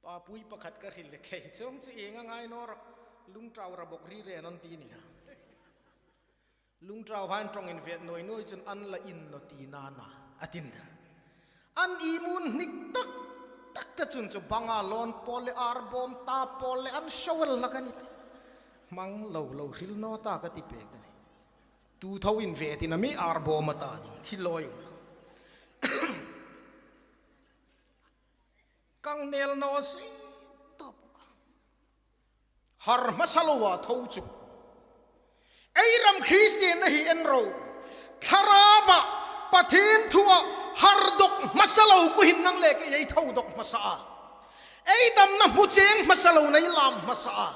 Papui pakhat ka hril le, kei chuong chu ieng a ngai naw rawh, lungtau ra bawk ri re naw ti ni na. Lungtau hai ṭawng inve nawi nawi chun an la in naw ti na na, a ti na. An imun hnik tak tak ta chun chu banga lawn pawl le arbawm ta pawl le an show el hlak a ni. Hmang lo lo hril naw ta ka ti pek a nih. Tu tho inve tina mi arbawm a ta ding, thi lawi um. Kang nel naw si top. Har hmasa lo a tho chu. Ei ram Kristien a hi en ro. Thlaraua, Pathien thua har dawk hmasa lo ku hin nang le kei ei tho dawk hmasa a. Ei damna hmu cheng hmasa lo, ei lam hmasa a.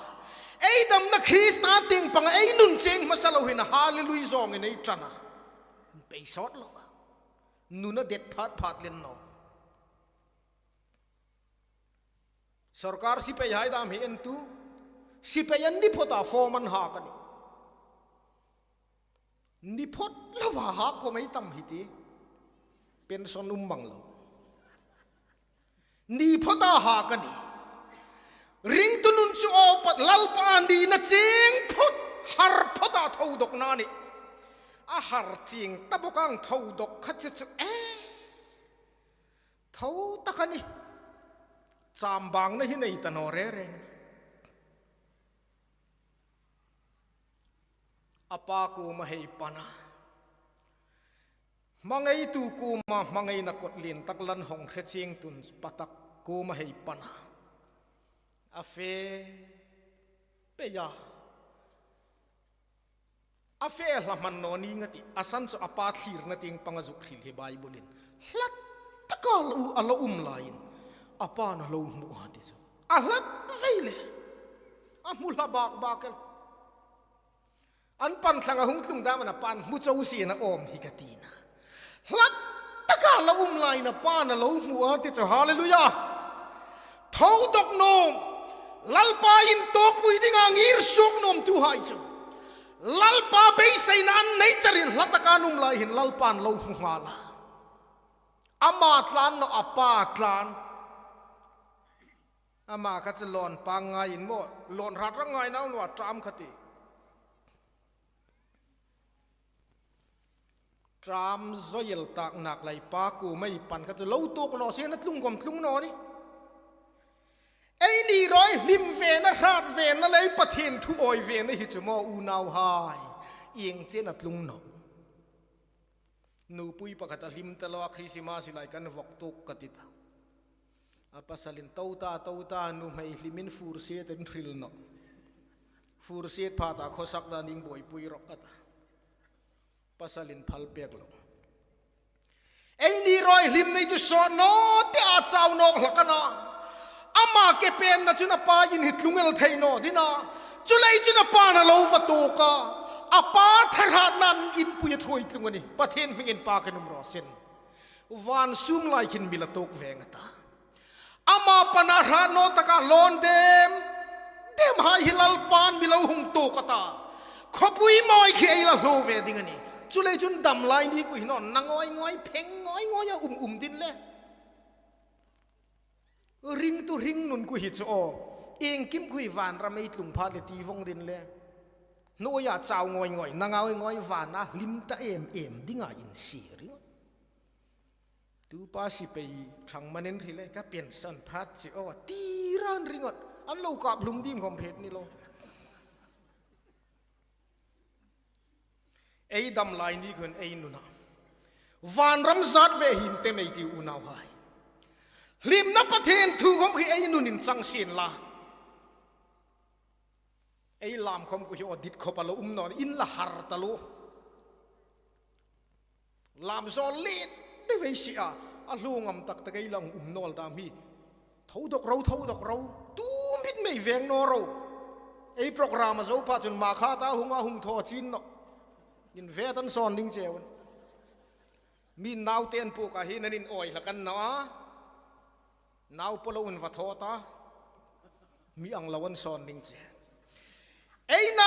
Ei damna Krista tieng panga ei nun cheng hmasa lo hin a hallelujah zawngin ei ṭan a. Pei sawt lo a. Nun a det phat phat len naw. Sorkar sipai hai dam hi en tu. Sipai an ni phawt a form an hak a nih. Ni phawt lo a hak khawm ei tam hi ti. Pension um mang lo. Ni phawt a hak a nih. Ringtu nun chu aw pat Lalpa nina cheng phawt, har phawt a tho dawkna nih. A har ching ta bawk ang tho dawk kha chu chu e. Tho tak a nih. Chambangna hi nei ta naw re re. A pa kuoma hei pan a. Hmangaitu kuoma hmangaina kawtlien tak lan hawng hre ching tun pa tak kuoma hei pan a. A fe pei a. A fe hla hman naw ning a tih, a san chu a pa thlirna tieng panga zuk hril hi Bible-in. Hla taka a lo, a lo um laiin, a pa'n a lo hmu a ti chu. A hlat vei le. A hmu hla bak bak el. An pan thlang a hung tlung dam a, a pa'n hmu chau si a, awm hi ka ti na. Hla taka lo um laiin a pa'n a lo hmu a ti chu, hallelujah. Tho dawk nuom, Lalpa intawkpui dinga ngir suok nuom tu hai chu. Lalpa beiseina an nei charin hla taka an um lai hin Lalpa'n lo hmu nghal a. Ama tlan naw, a pa tlan. Ama kha chu lawn pang ngaiin maw, lawn hrat rang ngai nau naw a ṭam kha ti. Ṭam zawi el tak nak lai pa kuoma ei pan kha chu lo tuok naw si a, tlung khawm tlung naw nih. Eini ruoi hlim vena, hrat vena le ei Pathien thu awi vena hi chu maw unauhai, ieng chen a tlung naw. Nupui pakhat a hlim ta lo a, Christmas lai kan vawk tuok ka ti ta. A pasalin, "To ta, to ta, nuhmei hlimin fur siet an hril naw. Fur siet pha ta khawsak dan ding buoipui rawh," a ta. Pasalin phal pek lo. Eini ruoi hlimna chu sawt naw ti a, chau nawk hlak a na. Ama ke penna chun a pa in hi tlung el thei naw ding a. Chuleiin chun a pa'n a lo va tuok a. A pa thahatnain inpui a thuoi tlung a nih. Pathien hmingin pa khin um raw seh. Van sum lai khin mi la tuok veng a ta. Ama pana hrat naw taka lawn dem dem hai hi Lalpa'n mi lo hung tuok a ta. Khawpui mawi khi ei la hluo ve ding a nih. Chuleiin chun dam lai ni ku hi naw, na ngoi ngoi, pheng ngoi ngoi a um um ding le. Ringtu hringnun ku hi chu aw. Iengkim ku hi vanram ei tlung pha le ti vong ding le. Hnuoia chau ngoi ngoi, na ngoi ngoi vana hlim ta em em dinga insiet ring. Tu pa sipai ṭhang manin hril le, ka pension phat chu aw, ti ran ringawt. An lo kap hlum dim khawm hriet ni lo. Ei dam lai ni khun ei nun a. Vanram zat ve hin te mei ti unauhai. Hlimna Pathien thu khawm hi ei nunin chang sien la. Ei lam khawm ku hi aw dit khawp a lo um naw, in la har ta lo. Lam zawl let de vei si a, a hlu ngam tak tak ei la um naw dam hi. Tho dawk ro, tho dawk ro. Tu mit mei veng naw ro. Ei program a zo pha chun ma kha ta hung a hung thaw chin naw. Inve tan sawn ding cheu. Mi nauten puk a hin an in awi hlak an naw a. Nau po lo in va thaw ta. Mi ang lo an sawn ding che.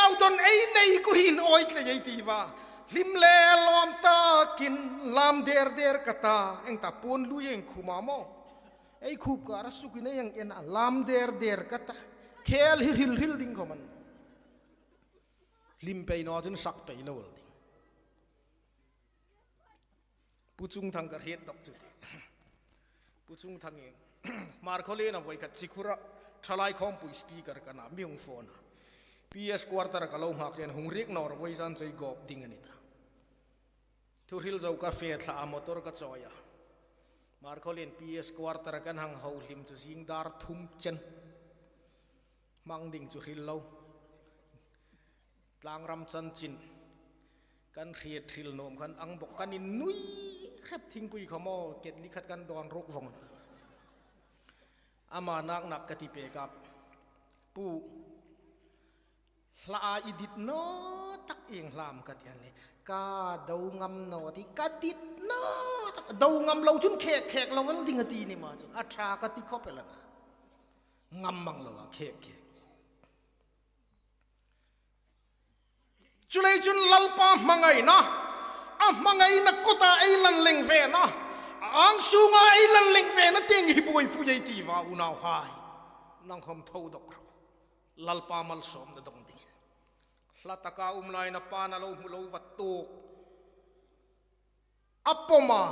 Au don ei nei ku hin awi tlei ei ti va. Hlim le lawm takin lam der der ka ta. Eng ta puon lui eng khuma maw. Ei khup kara sukin ei ang en a lam der der ka ta. Khel hi hril hril ding khawm a nih. Hlim pei naw chun sak pei lo ding. Pu Chungthang ka hriet dawk chu ti. Pu Chungthang hi Hmarkhawlien-a voi khat Chikhura thalai khawmpui speaker ka na mi hung phone a. P S quarter ka lo nghak chen hung riek naw rawh, voi zan chu ei gawp ding a ni ta. Thuhril zo ka fe thla a motor ka chawi a. Hmarkhawlien P S quarter kan hang ho hlim chu zing dar thum chen. Hmang ding chu hril lo. Tlangram chanchin kan hriet hril nuom khan ang bawk kan innui hrep, thingpui khawm aw, ketli khat kan dawn ruk vong. Ama nak nak ka ti pek a, Pu, hla a i dit naw tak ieng hla am ka ti a nih. Ka do ngam naw a ti, ka dit naw tak, do ngam lo chun khek khek lo el ding a ti ni ma chun. A ṭha ka ti khawp el a na. Ngam mang lo a khek khek. Chuleiin chun Lalpa hmangaina, a hmangaina kawta ei lan leng vena, a ang sunga ei lan leng vena tieng hi buoipui ei ti va unauhai. Nang khawm tho dawk ro. Lalpa malsawmna dong dingin. Hla taka um laia a pa'n a lo hmu lo va tuok. A pawm a,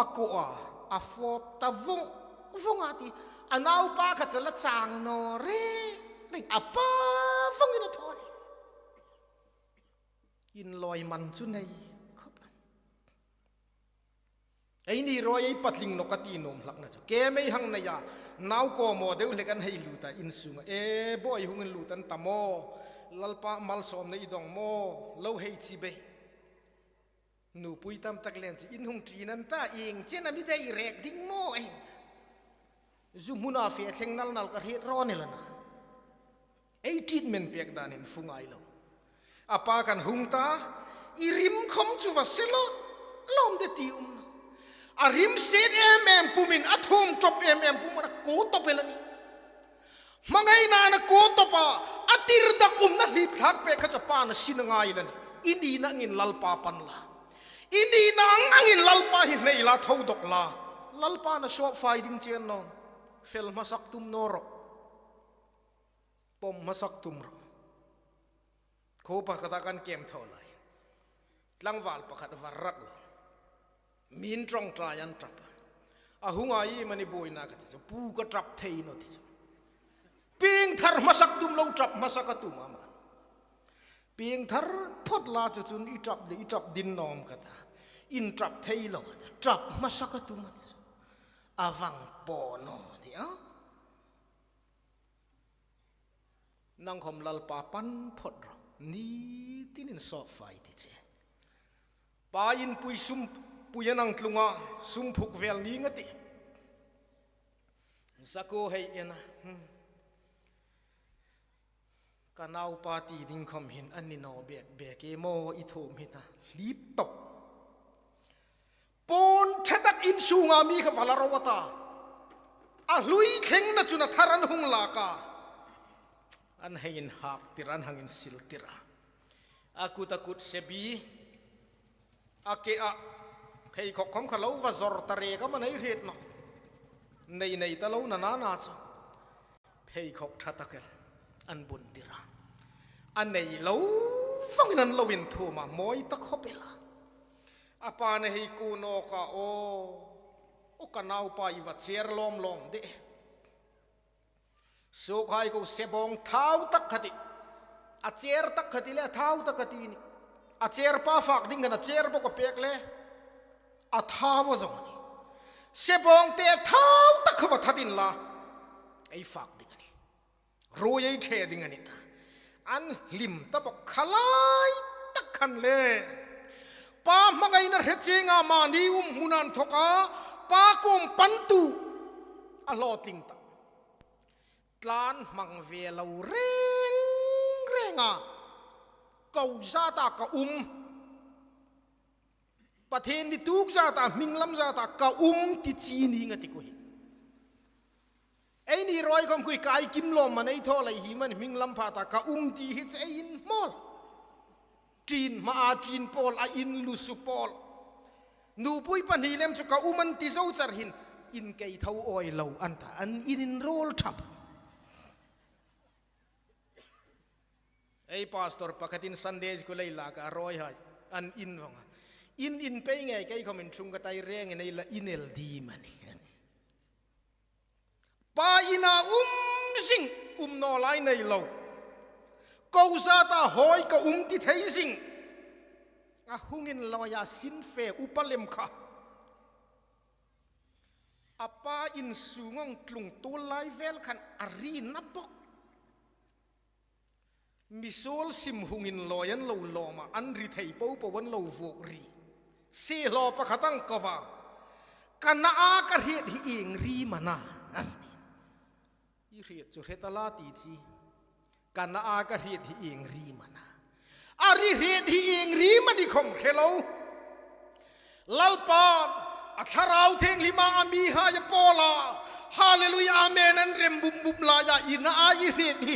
a kuo a, a fawp ta vung vung a ti. A naupa kha chu la chang naw reng reng, a pa vungin a thaw a nih. Inlawi man chu nei khawp. Eini rawi ei patling naw ka ti nuom hlakna chu. Kem ei hang nei a, nau kawmaw deu hlek an hei lut a in sunga. E, bawi hung inlut an ta maw. Lalpa malsawmna i dong maw. Lo hei chibai. Nupui tam tak len chu in hung ṭin an ta, ieng chen am i dai rek ding maw ei. Zu hmuna fe thleng nal nal ka hriet rawn el a na. Ei treatment pek danin fu ngai lo. A pa khan hung ta, i rim khawm chu va se lo, lawm de ti um naw. A rim set em em pumin, a thum tawp em em pumin a kuo tawp el a nih. Hmangaina a kuo tawp a, a tir dak umna hlip thlak pek kha chu a pa'n a sin a ngai el a nih. I nina angin Lalpa pan la. I nina ang angin Lalpa hi nei la, tho dawk la. Lalpa'n a sawp fai ding chen naw. Fel hmasak tum naw ro. Pawm hmasak tum ro. Khuo pakhata kan kem thaw lai. Tlangval pakhat var rak lo. Min ṭawngṭai an ṭap a. A hung a, iemani buoina ka ti chu, Pu, ka ṭap thei naw ti chu. Pieng thar hmasak tum lo, ṭap hmasak a tum a ma. Pieng thar phawt la chu chun i ṭap de, i ṭap ding naw am ka ta. In ṭap thei lo a ta. Ṭap hmasak a tum a ni chu. A vang paw naw ti a. Nang khawm Lalpa pan phawt ro. Ni tinin sawp fai ti che. Pa inpui sum pui a nang tlunga, sum phuk vel ning a ti. Zakuo hei en a. Hmm. Ka naupa ti ding khawm hin a ni naw bek bek e maw i thum hi ta. Hlip tawp. Puon ṭha tak in sunga mi kha va la ro a ta. A hlui thlengna chun a thar an hung lak a. An hang inhak tir, an hang insil tir a. A kut a kut se bi. A ke a. Pheikhawk khawm kha lo va zawr ta rek am a nei hriet naw. Nei nei ta lo na na na chu. Pheikhawk ṭha tak el an bun tir a. A nei lo vangin an lo inthum a, mawi ta khawp el a. A pa'n a hei kuo nawk a, aw, aw ka naupa, i va cher lawm lawm de. Sukhai ko, sebawng thau tak khat i. A cher tak khat i le, a thau tak khat i ni. A cher pa fak ding khan a cher bawk a pek le. A thau a zawng a ni. Sebawng te thau tak kha va that inla. Ei fak ding a ni. Ruoi ei ṭhe ding a ni ta. An hlim ta bawk kha lai tak khan le. Pa hmangaina hre chenga mani um hmuna inthawka. Pa kuom pantu. A hlawtling ta. Tlan hmang ve lo reng reng a. Ko zata ka um. Pathien ni tuok zata, hming lam zata ka um ti chi ning a ti ku hi. Eini ruoi khawm khui kai kim lawm man ei thaw lei hi man hming lam pha ta ka um ti hi chu ei inhmawl. Tin hma a tin pawl a inlusu pawl. Nupui pahni lem chu ka um an ti zo char hin in kei tho awi lo an ta an in inruol thap. Ei pastor pakhatin Sunday school ei lak a ruoi hai an in vong a. In in pei ngei kei khawm in thung ka tai reng in ei la in el di mani. Pa ina um zing, um naw lai nei lo. Ko zata hawi ka um ti thei zing. A hung inlawi a sin fe upa lem kha. A pa insung hung tlung tul lai vel khan a ri na bok. Mi suol sim hung inlawi an lo lawm a, an ri thei po po an lo vuok ri. Siehlaw pakhat ang ko va. Ka na a ka hriet hi ieng ri am a na, an ti. I hriet chu hre ta la ti chi. Ka na a ka hriet hi ieng ri am a na. A ri hriet hi ieng ri am a ni khawm hre lo. Lalpan a Thlarau Thienghlim a a mihai a pawl a, hallelujah, amen an rem bum bum laia i na a i hriet hi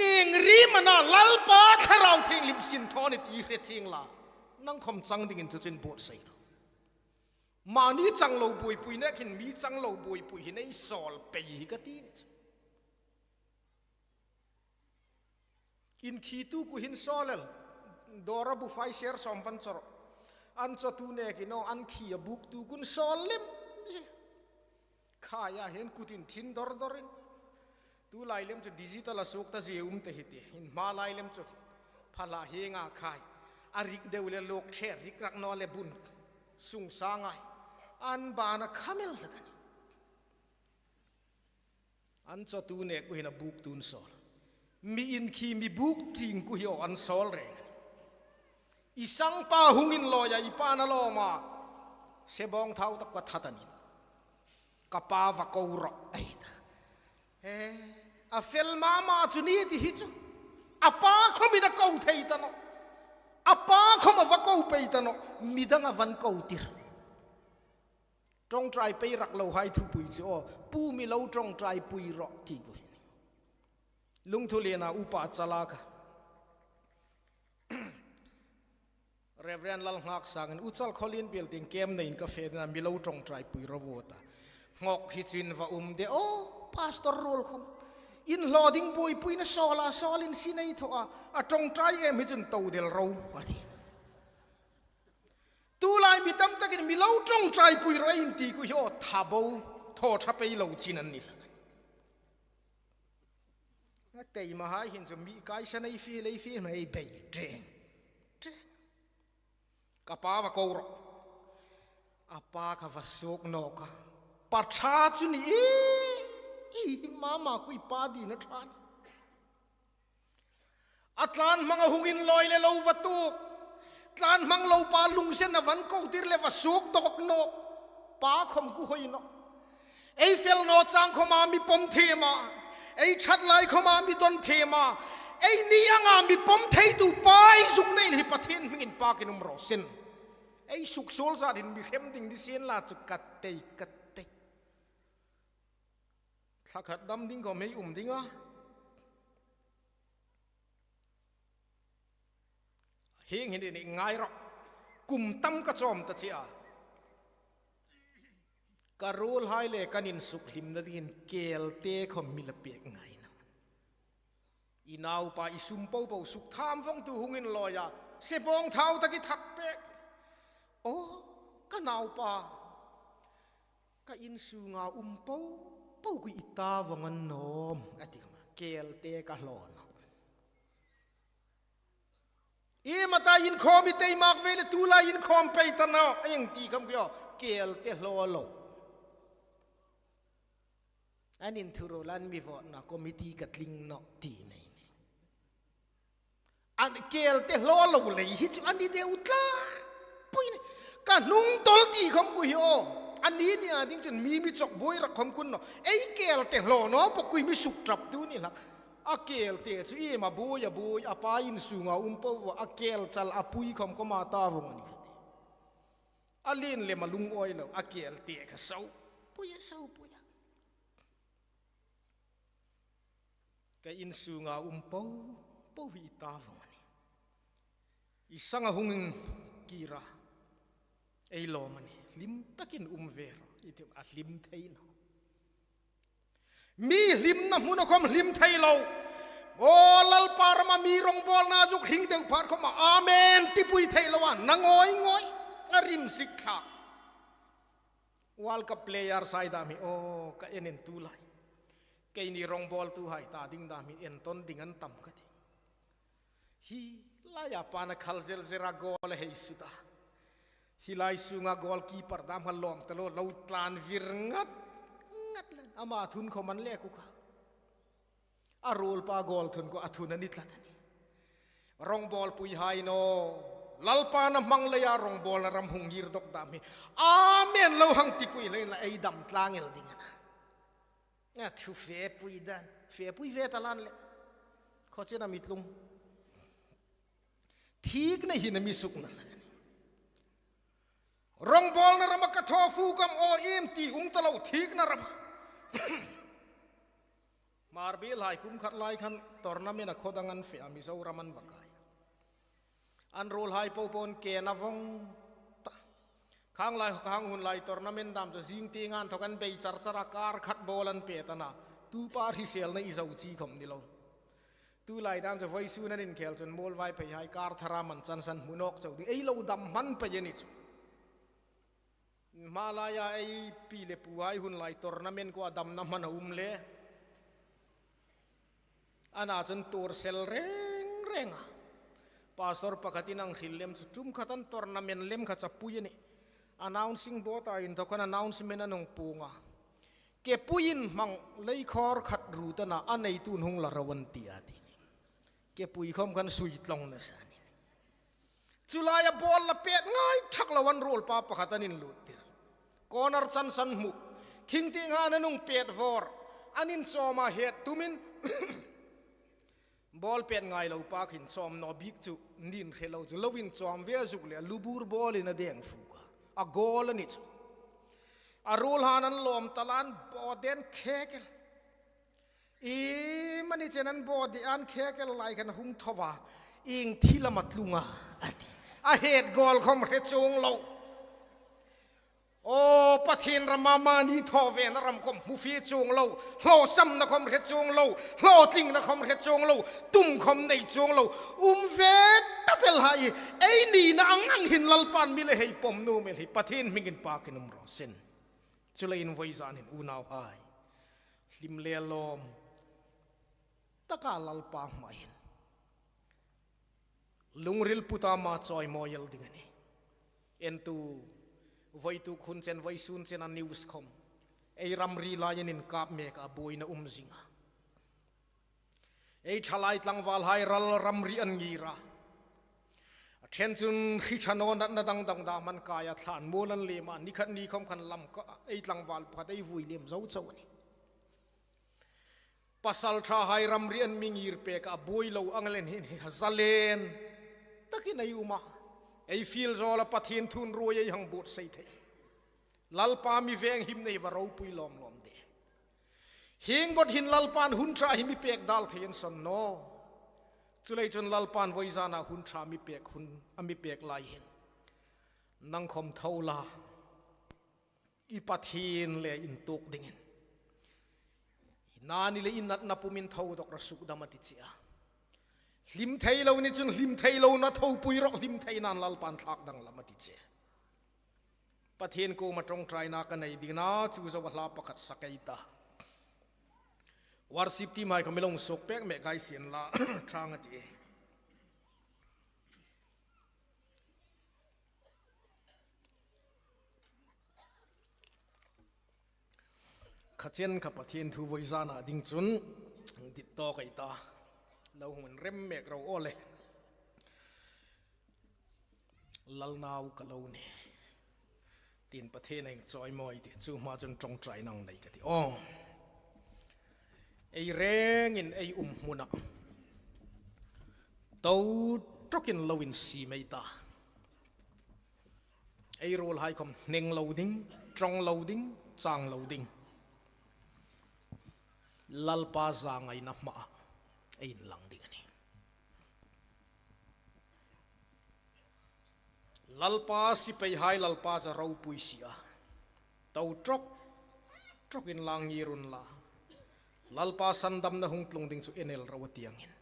ieng ri am a na, Lalpa Thlarau Thienghlim sin thaw ni ti hre chieng la. Nang khawm chang dingin chu chin buotsai ro. Mani chang lo buoipui nek hin mi chang lo buoipui hin ei sawl pei hi ka ti ni chu. Inkhituku hin sawl el. Dawra bu fai ser sawm van chawr. An chawtu nekin aw, an khi a buktukun sawl lem. Khaia hin kutin thin dor dorin. Tu lai lem chu digital a suok ta zie um te hi ti. In hma lai lem chu phala hienga khai. A rik deu le lok ṭhe rik rak naw le bun. Sung sa ngai. An bana khamel hlak a ni. An chawtu neku hin a buktu an sawl. Mi inkhi mi buk ting ku hi aw an sawl reng. I sangpa hung inlawi a i pa na lawm a. Sebawng thau tak ka that a ni. Ka pa va ko rawh. Ei ta. Eh, a fel mama chu ni ti hi chu. A pa khawmin a ko thei ta naw. A pa khawm a va ko pei ta naw. Midang a van ko tir. Ṭawngṭai pei rak lo hai thupui chu aw, pu mi lo ṭawngṭai pui rawh ti ku hin. Lungthu lena upa chala ka. Reverend Lalnghaksangin u chal khawlin biel ting kem neiin ka fe dena mi lo ṭawngṭai pui rawh ta. Ngawk hi chin va um de aw, pastor ruol khawm. In hlaw ding buoipuina sawla sawlin sin ei thaw a, a ṭawngṭai em hi chun to del ro, a ti. Tulai mi tam takin mi lo ṭawngṭai pui rawh ei inti ku hi aw tha bo, thaw ṭha pei lo chin an ni hlak a ni. A teima hai hin chu mi kaisa nei fi lei fi hna ei bei ṭeng. Ṭeng. Ka pa va ko rawh. A pa ka va suok nawk a. Pa ṭha chu ni e. I mama ku i pa dina ṭha ni. A tlan hmang a hung inlawi le lo va tuok. Tlan hmang lo pa lungsen a van ko tir le va suok tawk nawk. Pa khawm ku hoi nawh. Ei fel naw chang khawma mi pawm thiem a. Ei ṭhat lai khawma mi dawn thiem a. Ei ni anga mi pawm theitu pa ei zuk nei hi Pathien hmingin pakin um raw se. Ei suksuol zat hin mi hrem ding ni sien la chu ka tei, ka tei. Thla khat dam ding khawm hei um ding a. Hieng hin i ngai rawh. Kum tam ka chawm ta che a. Ka ruolhai le kan insukhlimna dingin kelte khawm mi la pek ngai nawh. I naupa i sum po po suk tham vawngtu hung inlawi a. Sebawng thau tak i that pek. Aw, ka naupa. Ka insunga um po po ku i ta vawng an nawm, a ti khawm a, kelte ka hlaw nawh. Iem a ta inkhawm i tei mak ve le tulai inkhawm pei ta nawh, a ieng ti khawm kio, kelte hlaw lo. An inthuruol an mi votna committee ka tling nawh ti nei nei. An kelte hlaw lo lei hi chu a ni deu tlak pui ni. Ka hnung tawl ti khawm ku hi aw. A ni nia ding chun mi mi chawk buoi rak khawm kun naw. Ei kelte hlaw naw bawk ku hi mi suk ṭap tu ni hlak. A kelte chu iem a buoi a buoi a pa insunga um po a kelchal a pui khawm khawma ta vawng a ni kha ti. A lien lem a lungawi lo a kelte kha so pui a so pui a. Ka insunga um po po hi i ta vong a nih. I sanga hung inkira, ei lawm a nih. Hlim takin um ve rawh, i ti a, hlim thei naw. Mi hlimna hmuna khawm hlim thei lo. Aw, Lalpa rama mi rawngbawlna zuk hring deu phat khawma amen tipui thei loa, na ngawi ngawi a rimsik thlak. World Cup player hai dam hi, aw, ka en in tu lai. Keini rawngbawltuhai ta ding dam hi entawn ding an tam ka ti. Hi laia pan a khal zel zera goal a hei sut a. Hi lai sunga goalkeeper dam kha lawm ta lo, lo tlan vir ngat ngat le. Ama thun khawm an le ku kha. A ruolpa goal thun khawm a thun a ni tlat a nih. Rawngbawlpuihai naw. Lalpan a hmang leia rawngbawlna ram hung ngir dawk dam hi. Amen lo hang tipui leiin la ei dam tlangel ding a na. A thu fepui dan. Fepui ve ta lan le. Khawchena mi tlung. Thikna hin a mi sukna. Rawngbawlna rama ka thaw fu khawm aw, iem ti um ta lo thikna rama. Hmar biel hai kum khat lai khan tournament a khaw dang an fe a, Mizoram an va kai. An ruolhai po po an ke na vong ta. Khang lai, khang hun lai tournament dam chu zing tieng an thawk an bei char char a, kar khat bawl an pe ta na. Tu pa hriselna i zo chi khawm ni lo. Tu lai dam chu vawisun an inkhel chun Muolvaiphei hai kar thara man chansan hmu nawk chau ding. Ei lo dam hman pei a ni chu. Hma laia ei pi le puhai hun lai tournament kha a damna hman a um le. Ana chun tur sel reng reng a. Pastor pakhatin a hril lem chu tum khat an tournament lem kha chu a pui a nih. Announcing board-a inthawk khan announcement an hung puong a. Kepuiin hmang leikhawr khat ru ta na, a neituin hung la ro an ti a ti. Kepui khawm khan sui tlong nasa a nih. Chu laia ball la pet ngai thak lo, an ruolpa pakhat an inlut tir. Corner chansan hmu. Khing tieng an hung pet vawr. An inchawm a, het tumin ball pet ngai lo pa khin chawm naw bik chu nin hre lo chu lo inchawm ve a, zuk le lu bur bawlin a deng fuk a. A goal a ni chu. A ruolhaiin an lawm ta lan, baw den khek el. Iemani chen an baw de an khek el lai khan hung tho a, ieng thil am a tlung a, a ti. A het goal khawm hre chuong lo. Aw, Pathien rama mani thaw vena ram khawm hmu fie chuong lo. Hlawsamna khawm hre chuong lo. Hlawtlingna khawm hre chuong lo. Tum khawm nei chuong lo. Um ve ta pei el hai. Ei nina ang ang hin Lalpan mi le hei pawm nuom el hi Pathien hmingin pakin um raw seh. Chuleiin vawizan hin unauhai, hlim le lawm taka Lalpa hmaa hin lungril puta ma chawimawi el ding a nih. Entu, vawituk hun chen, vawisun chen a news khawm ei ramri laiin inkap mek a, buoina um zing a. Ei thalai tlangvalhai ral ramri an ngir a. A ṭhen chun hri ṭha naw natna dang dang dam an kai a, thlan mual an lem a, ni khat ni khawm khan Lamka ei tlangval pakhat ei vui lem zo chau a nih. Pasalṭhahai ramri an mi ngir pek a, buoi lo ang leh hin hi zalen takin ei um a. Ei fiel zawl a, Pathien thu ruoi ei hang buotsai thei. Lalpa mi venghimna hi va ropui lawm lawm de. Hieng bawt hin Lalpan hun ṭha hi mi pek dal thei an san naw. Chuleiin chun Lalpan vawizana hun ṭha mi pek, hun a mi pek lai hin nang khawm tho la, i Pathien le intuok dingin, i na ni le i natna pumin tho dawk rawh, sukdam a ti che a. Hlim thei lo ni chun hlim thei lo na thopui rawh, hlim theina'n Lalpan thlak danglam a ti che. Pathien kuoma ṭawngṭaina ka nei dingin chu zoa hla pakhat sak ei ta. Worship team hai khawm mi lo suok pek mek hai sien la, ṭhang a ti. Kha chen kha Pathien thu vawizana ding chun dit tawk ei ta. Lo hung inrem mek ro aw le. Lal nau ka lo ni, tiin Pathien a inchawimawi ti chu hma chun ṭawngṭaina nei ka ti aw. Ei rengin ei um hmuna to ṭawkin lo insiem ei ta. Ei ruolhai khawm hneng lo ding, ṭawng lo ding, chang lo ding. Lalpa zangaina hmaa ei inlang ding a nih. Lalpa sipaihai, Lalpa chu ropui si a, to ṭawk ṭawkin la ngir unla, Lalpa sandamna hung tlung ding chu en el ro a ti angin,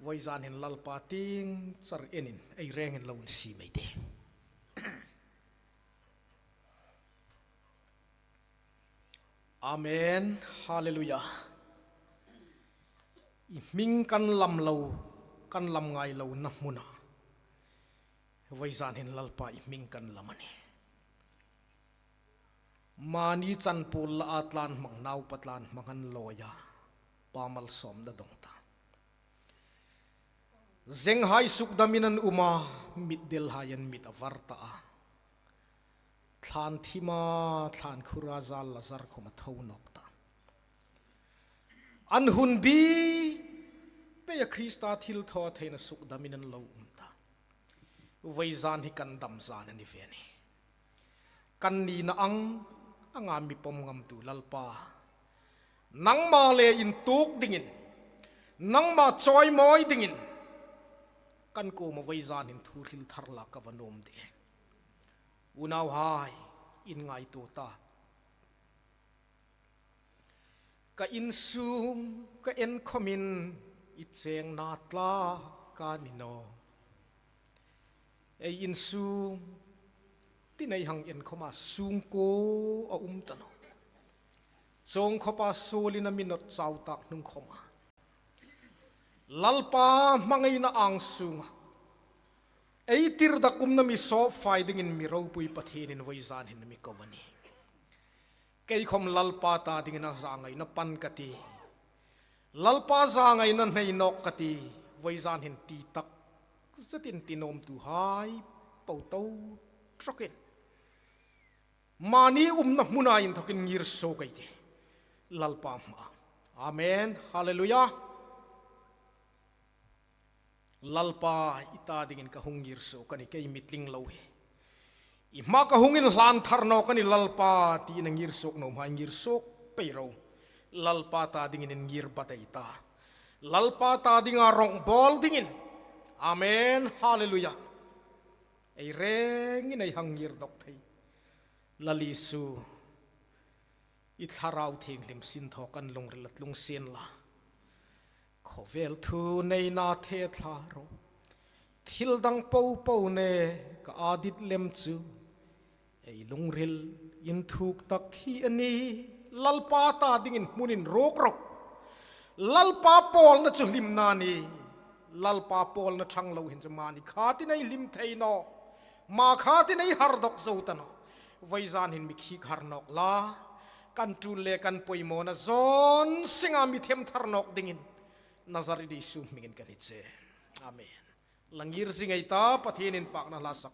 vawizan hin Lalpa tieng char enin ei rengin lo insiem ei tih. Amen. Hallelujah. I hming kan lam lo, kan lam ngai lona hmuna vawizan hin Lalpa i hming kan lam a nih. Mani chanpuol la a tlan hmang, naupa tlan hmang an lawi a, pa malsawmna dong ta. Zenghai sukdamin an um a, mitdelhai an mit a var ta a. Thlan thima, thlan khura zal Lazar khawm a tho nawk ta. An hun bi peia Krista thilthawtheina sukdamin an lo um ta. Vawizan hi kan dam zan a ni ve a nih. Kan nina ang anga mi pawm ngamtu Lalpa, nangma le intuok dingin, nangma chawimawi dingin kan kuoma vawizan hin thu hril thar lak ka va nuom de. Unauhai, inngaituo ta. Ka insung ka en khawmin i chengna tlak a ni naw. Ei insung tin ei hang en khawma sungkuo a um ta naw. Chawng khawpa suolin a mi nawt chau tak hnung khawma Lalpa hmangaina ang sunga ei tirdakumna mi sawp fai dingin mi ropui Pathienin vawizan hin mi ko a nih. Kei khawm Lalpa ta dingin a zangaina pan ka tih. Lalpa zangaina hnai nawk ka tih. Vawizan hin ti tak zetin ti nuomtuhai po to ṭawkin mani umna hmuna inthokin ngir suok ei tih Lalpa hmaa. Amen. Hallelujah. Lalpa, i ta dingin ka hung ngir suok a nih, kei mi tling lo hi. I hmaa ka hung inhlan thar nawk a nih Lalpa, tiin a ngir suok nuomhai ngir suok pei ro. Lalpa ta dingin in ngir bat ei ta. Lalpa ta dinga rawngbawl dingin. Amen. Hallelujah. Ei rengin ei hang ngir dawk thei Lal Isu, i Thlarau Thienghlim sinthaw kan lungrila tlung sien la. Khawvel thu neina the thla ro. Thil dang popo ne ka a dit lem chu ei lungril inthuk tak hi a nih. Lalpa ta dingin hmun inruk ro. Lalpa pawlna chu hlimna a nih. Lalpa pawlna ṭhang lo hin chu mani khatin ei hlim thei naw. Mani khatin ei har dawk zo ta naw. Vawizan hin mi khik har nawk la. Kan tul le kan poimawna zawn senga mi them thar nawk dingin Nazareth Isu hmingin kan hni che. Amen. La ngir zing ei ta, Pathien inpakna hla sak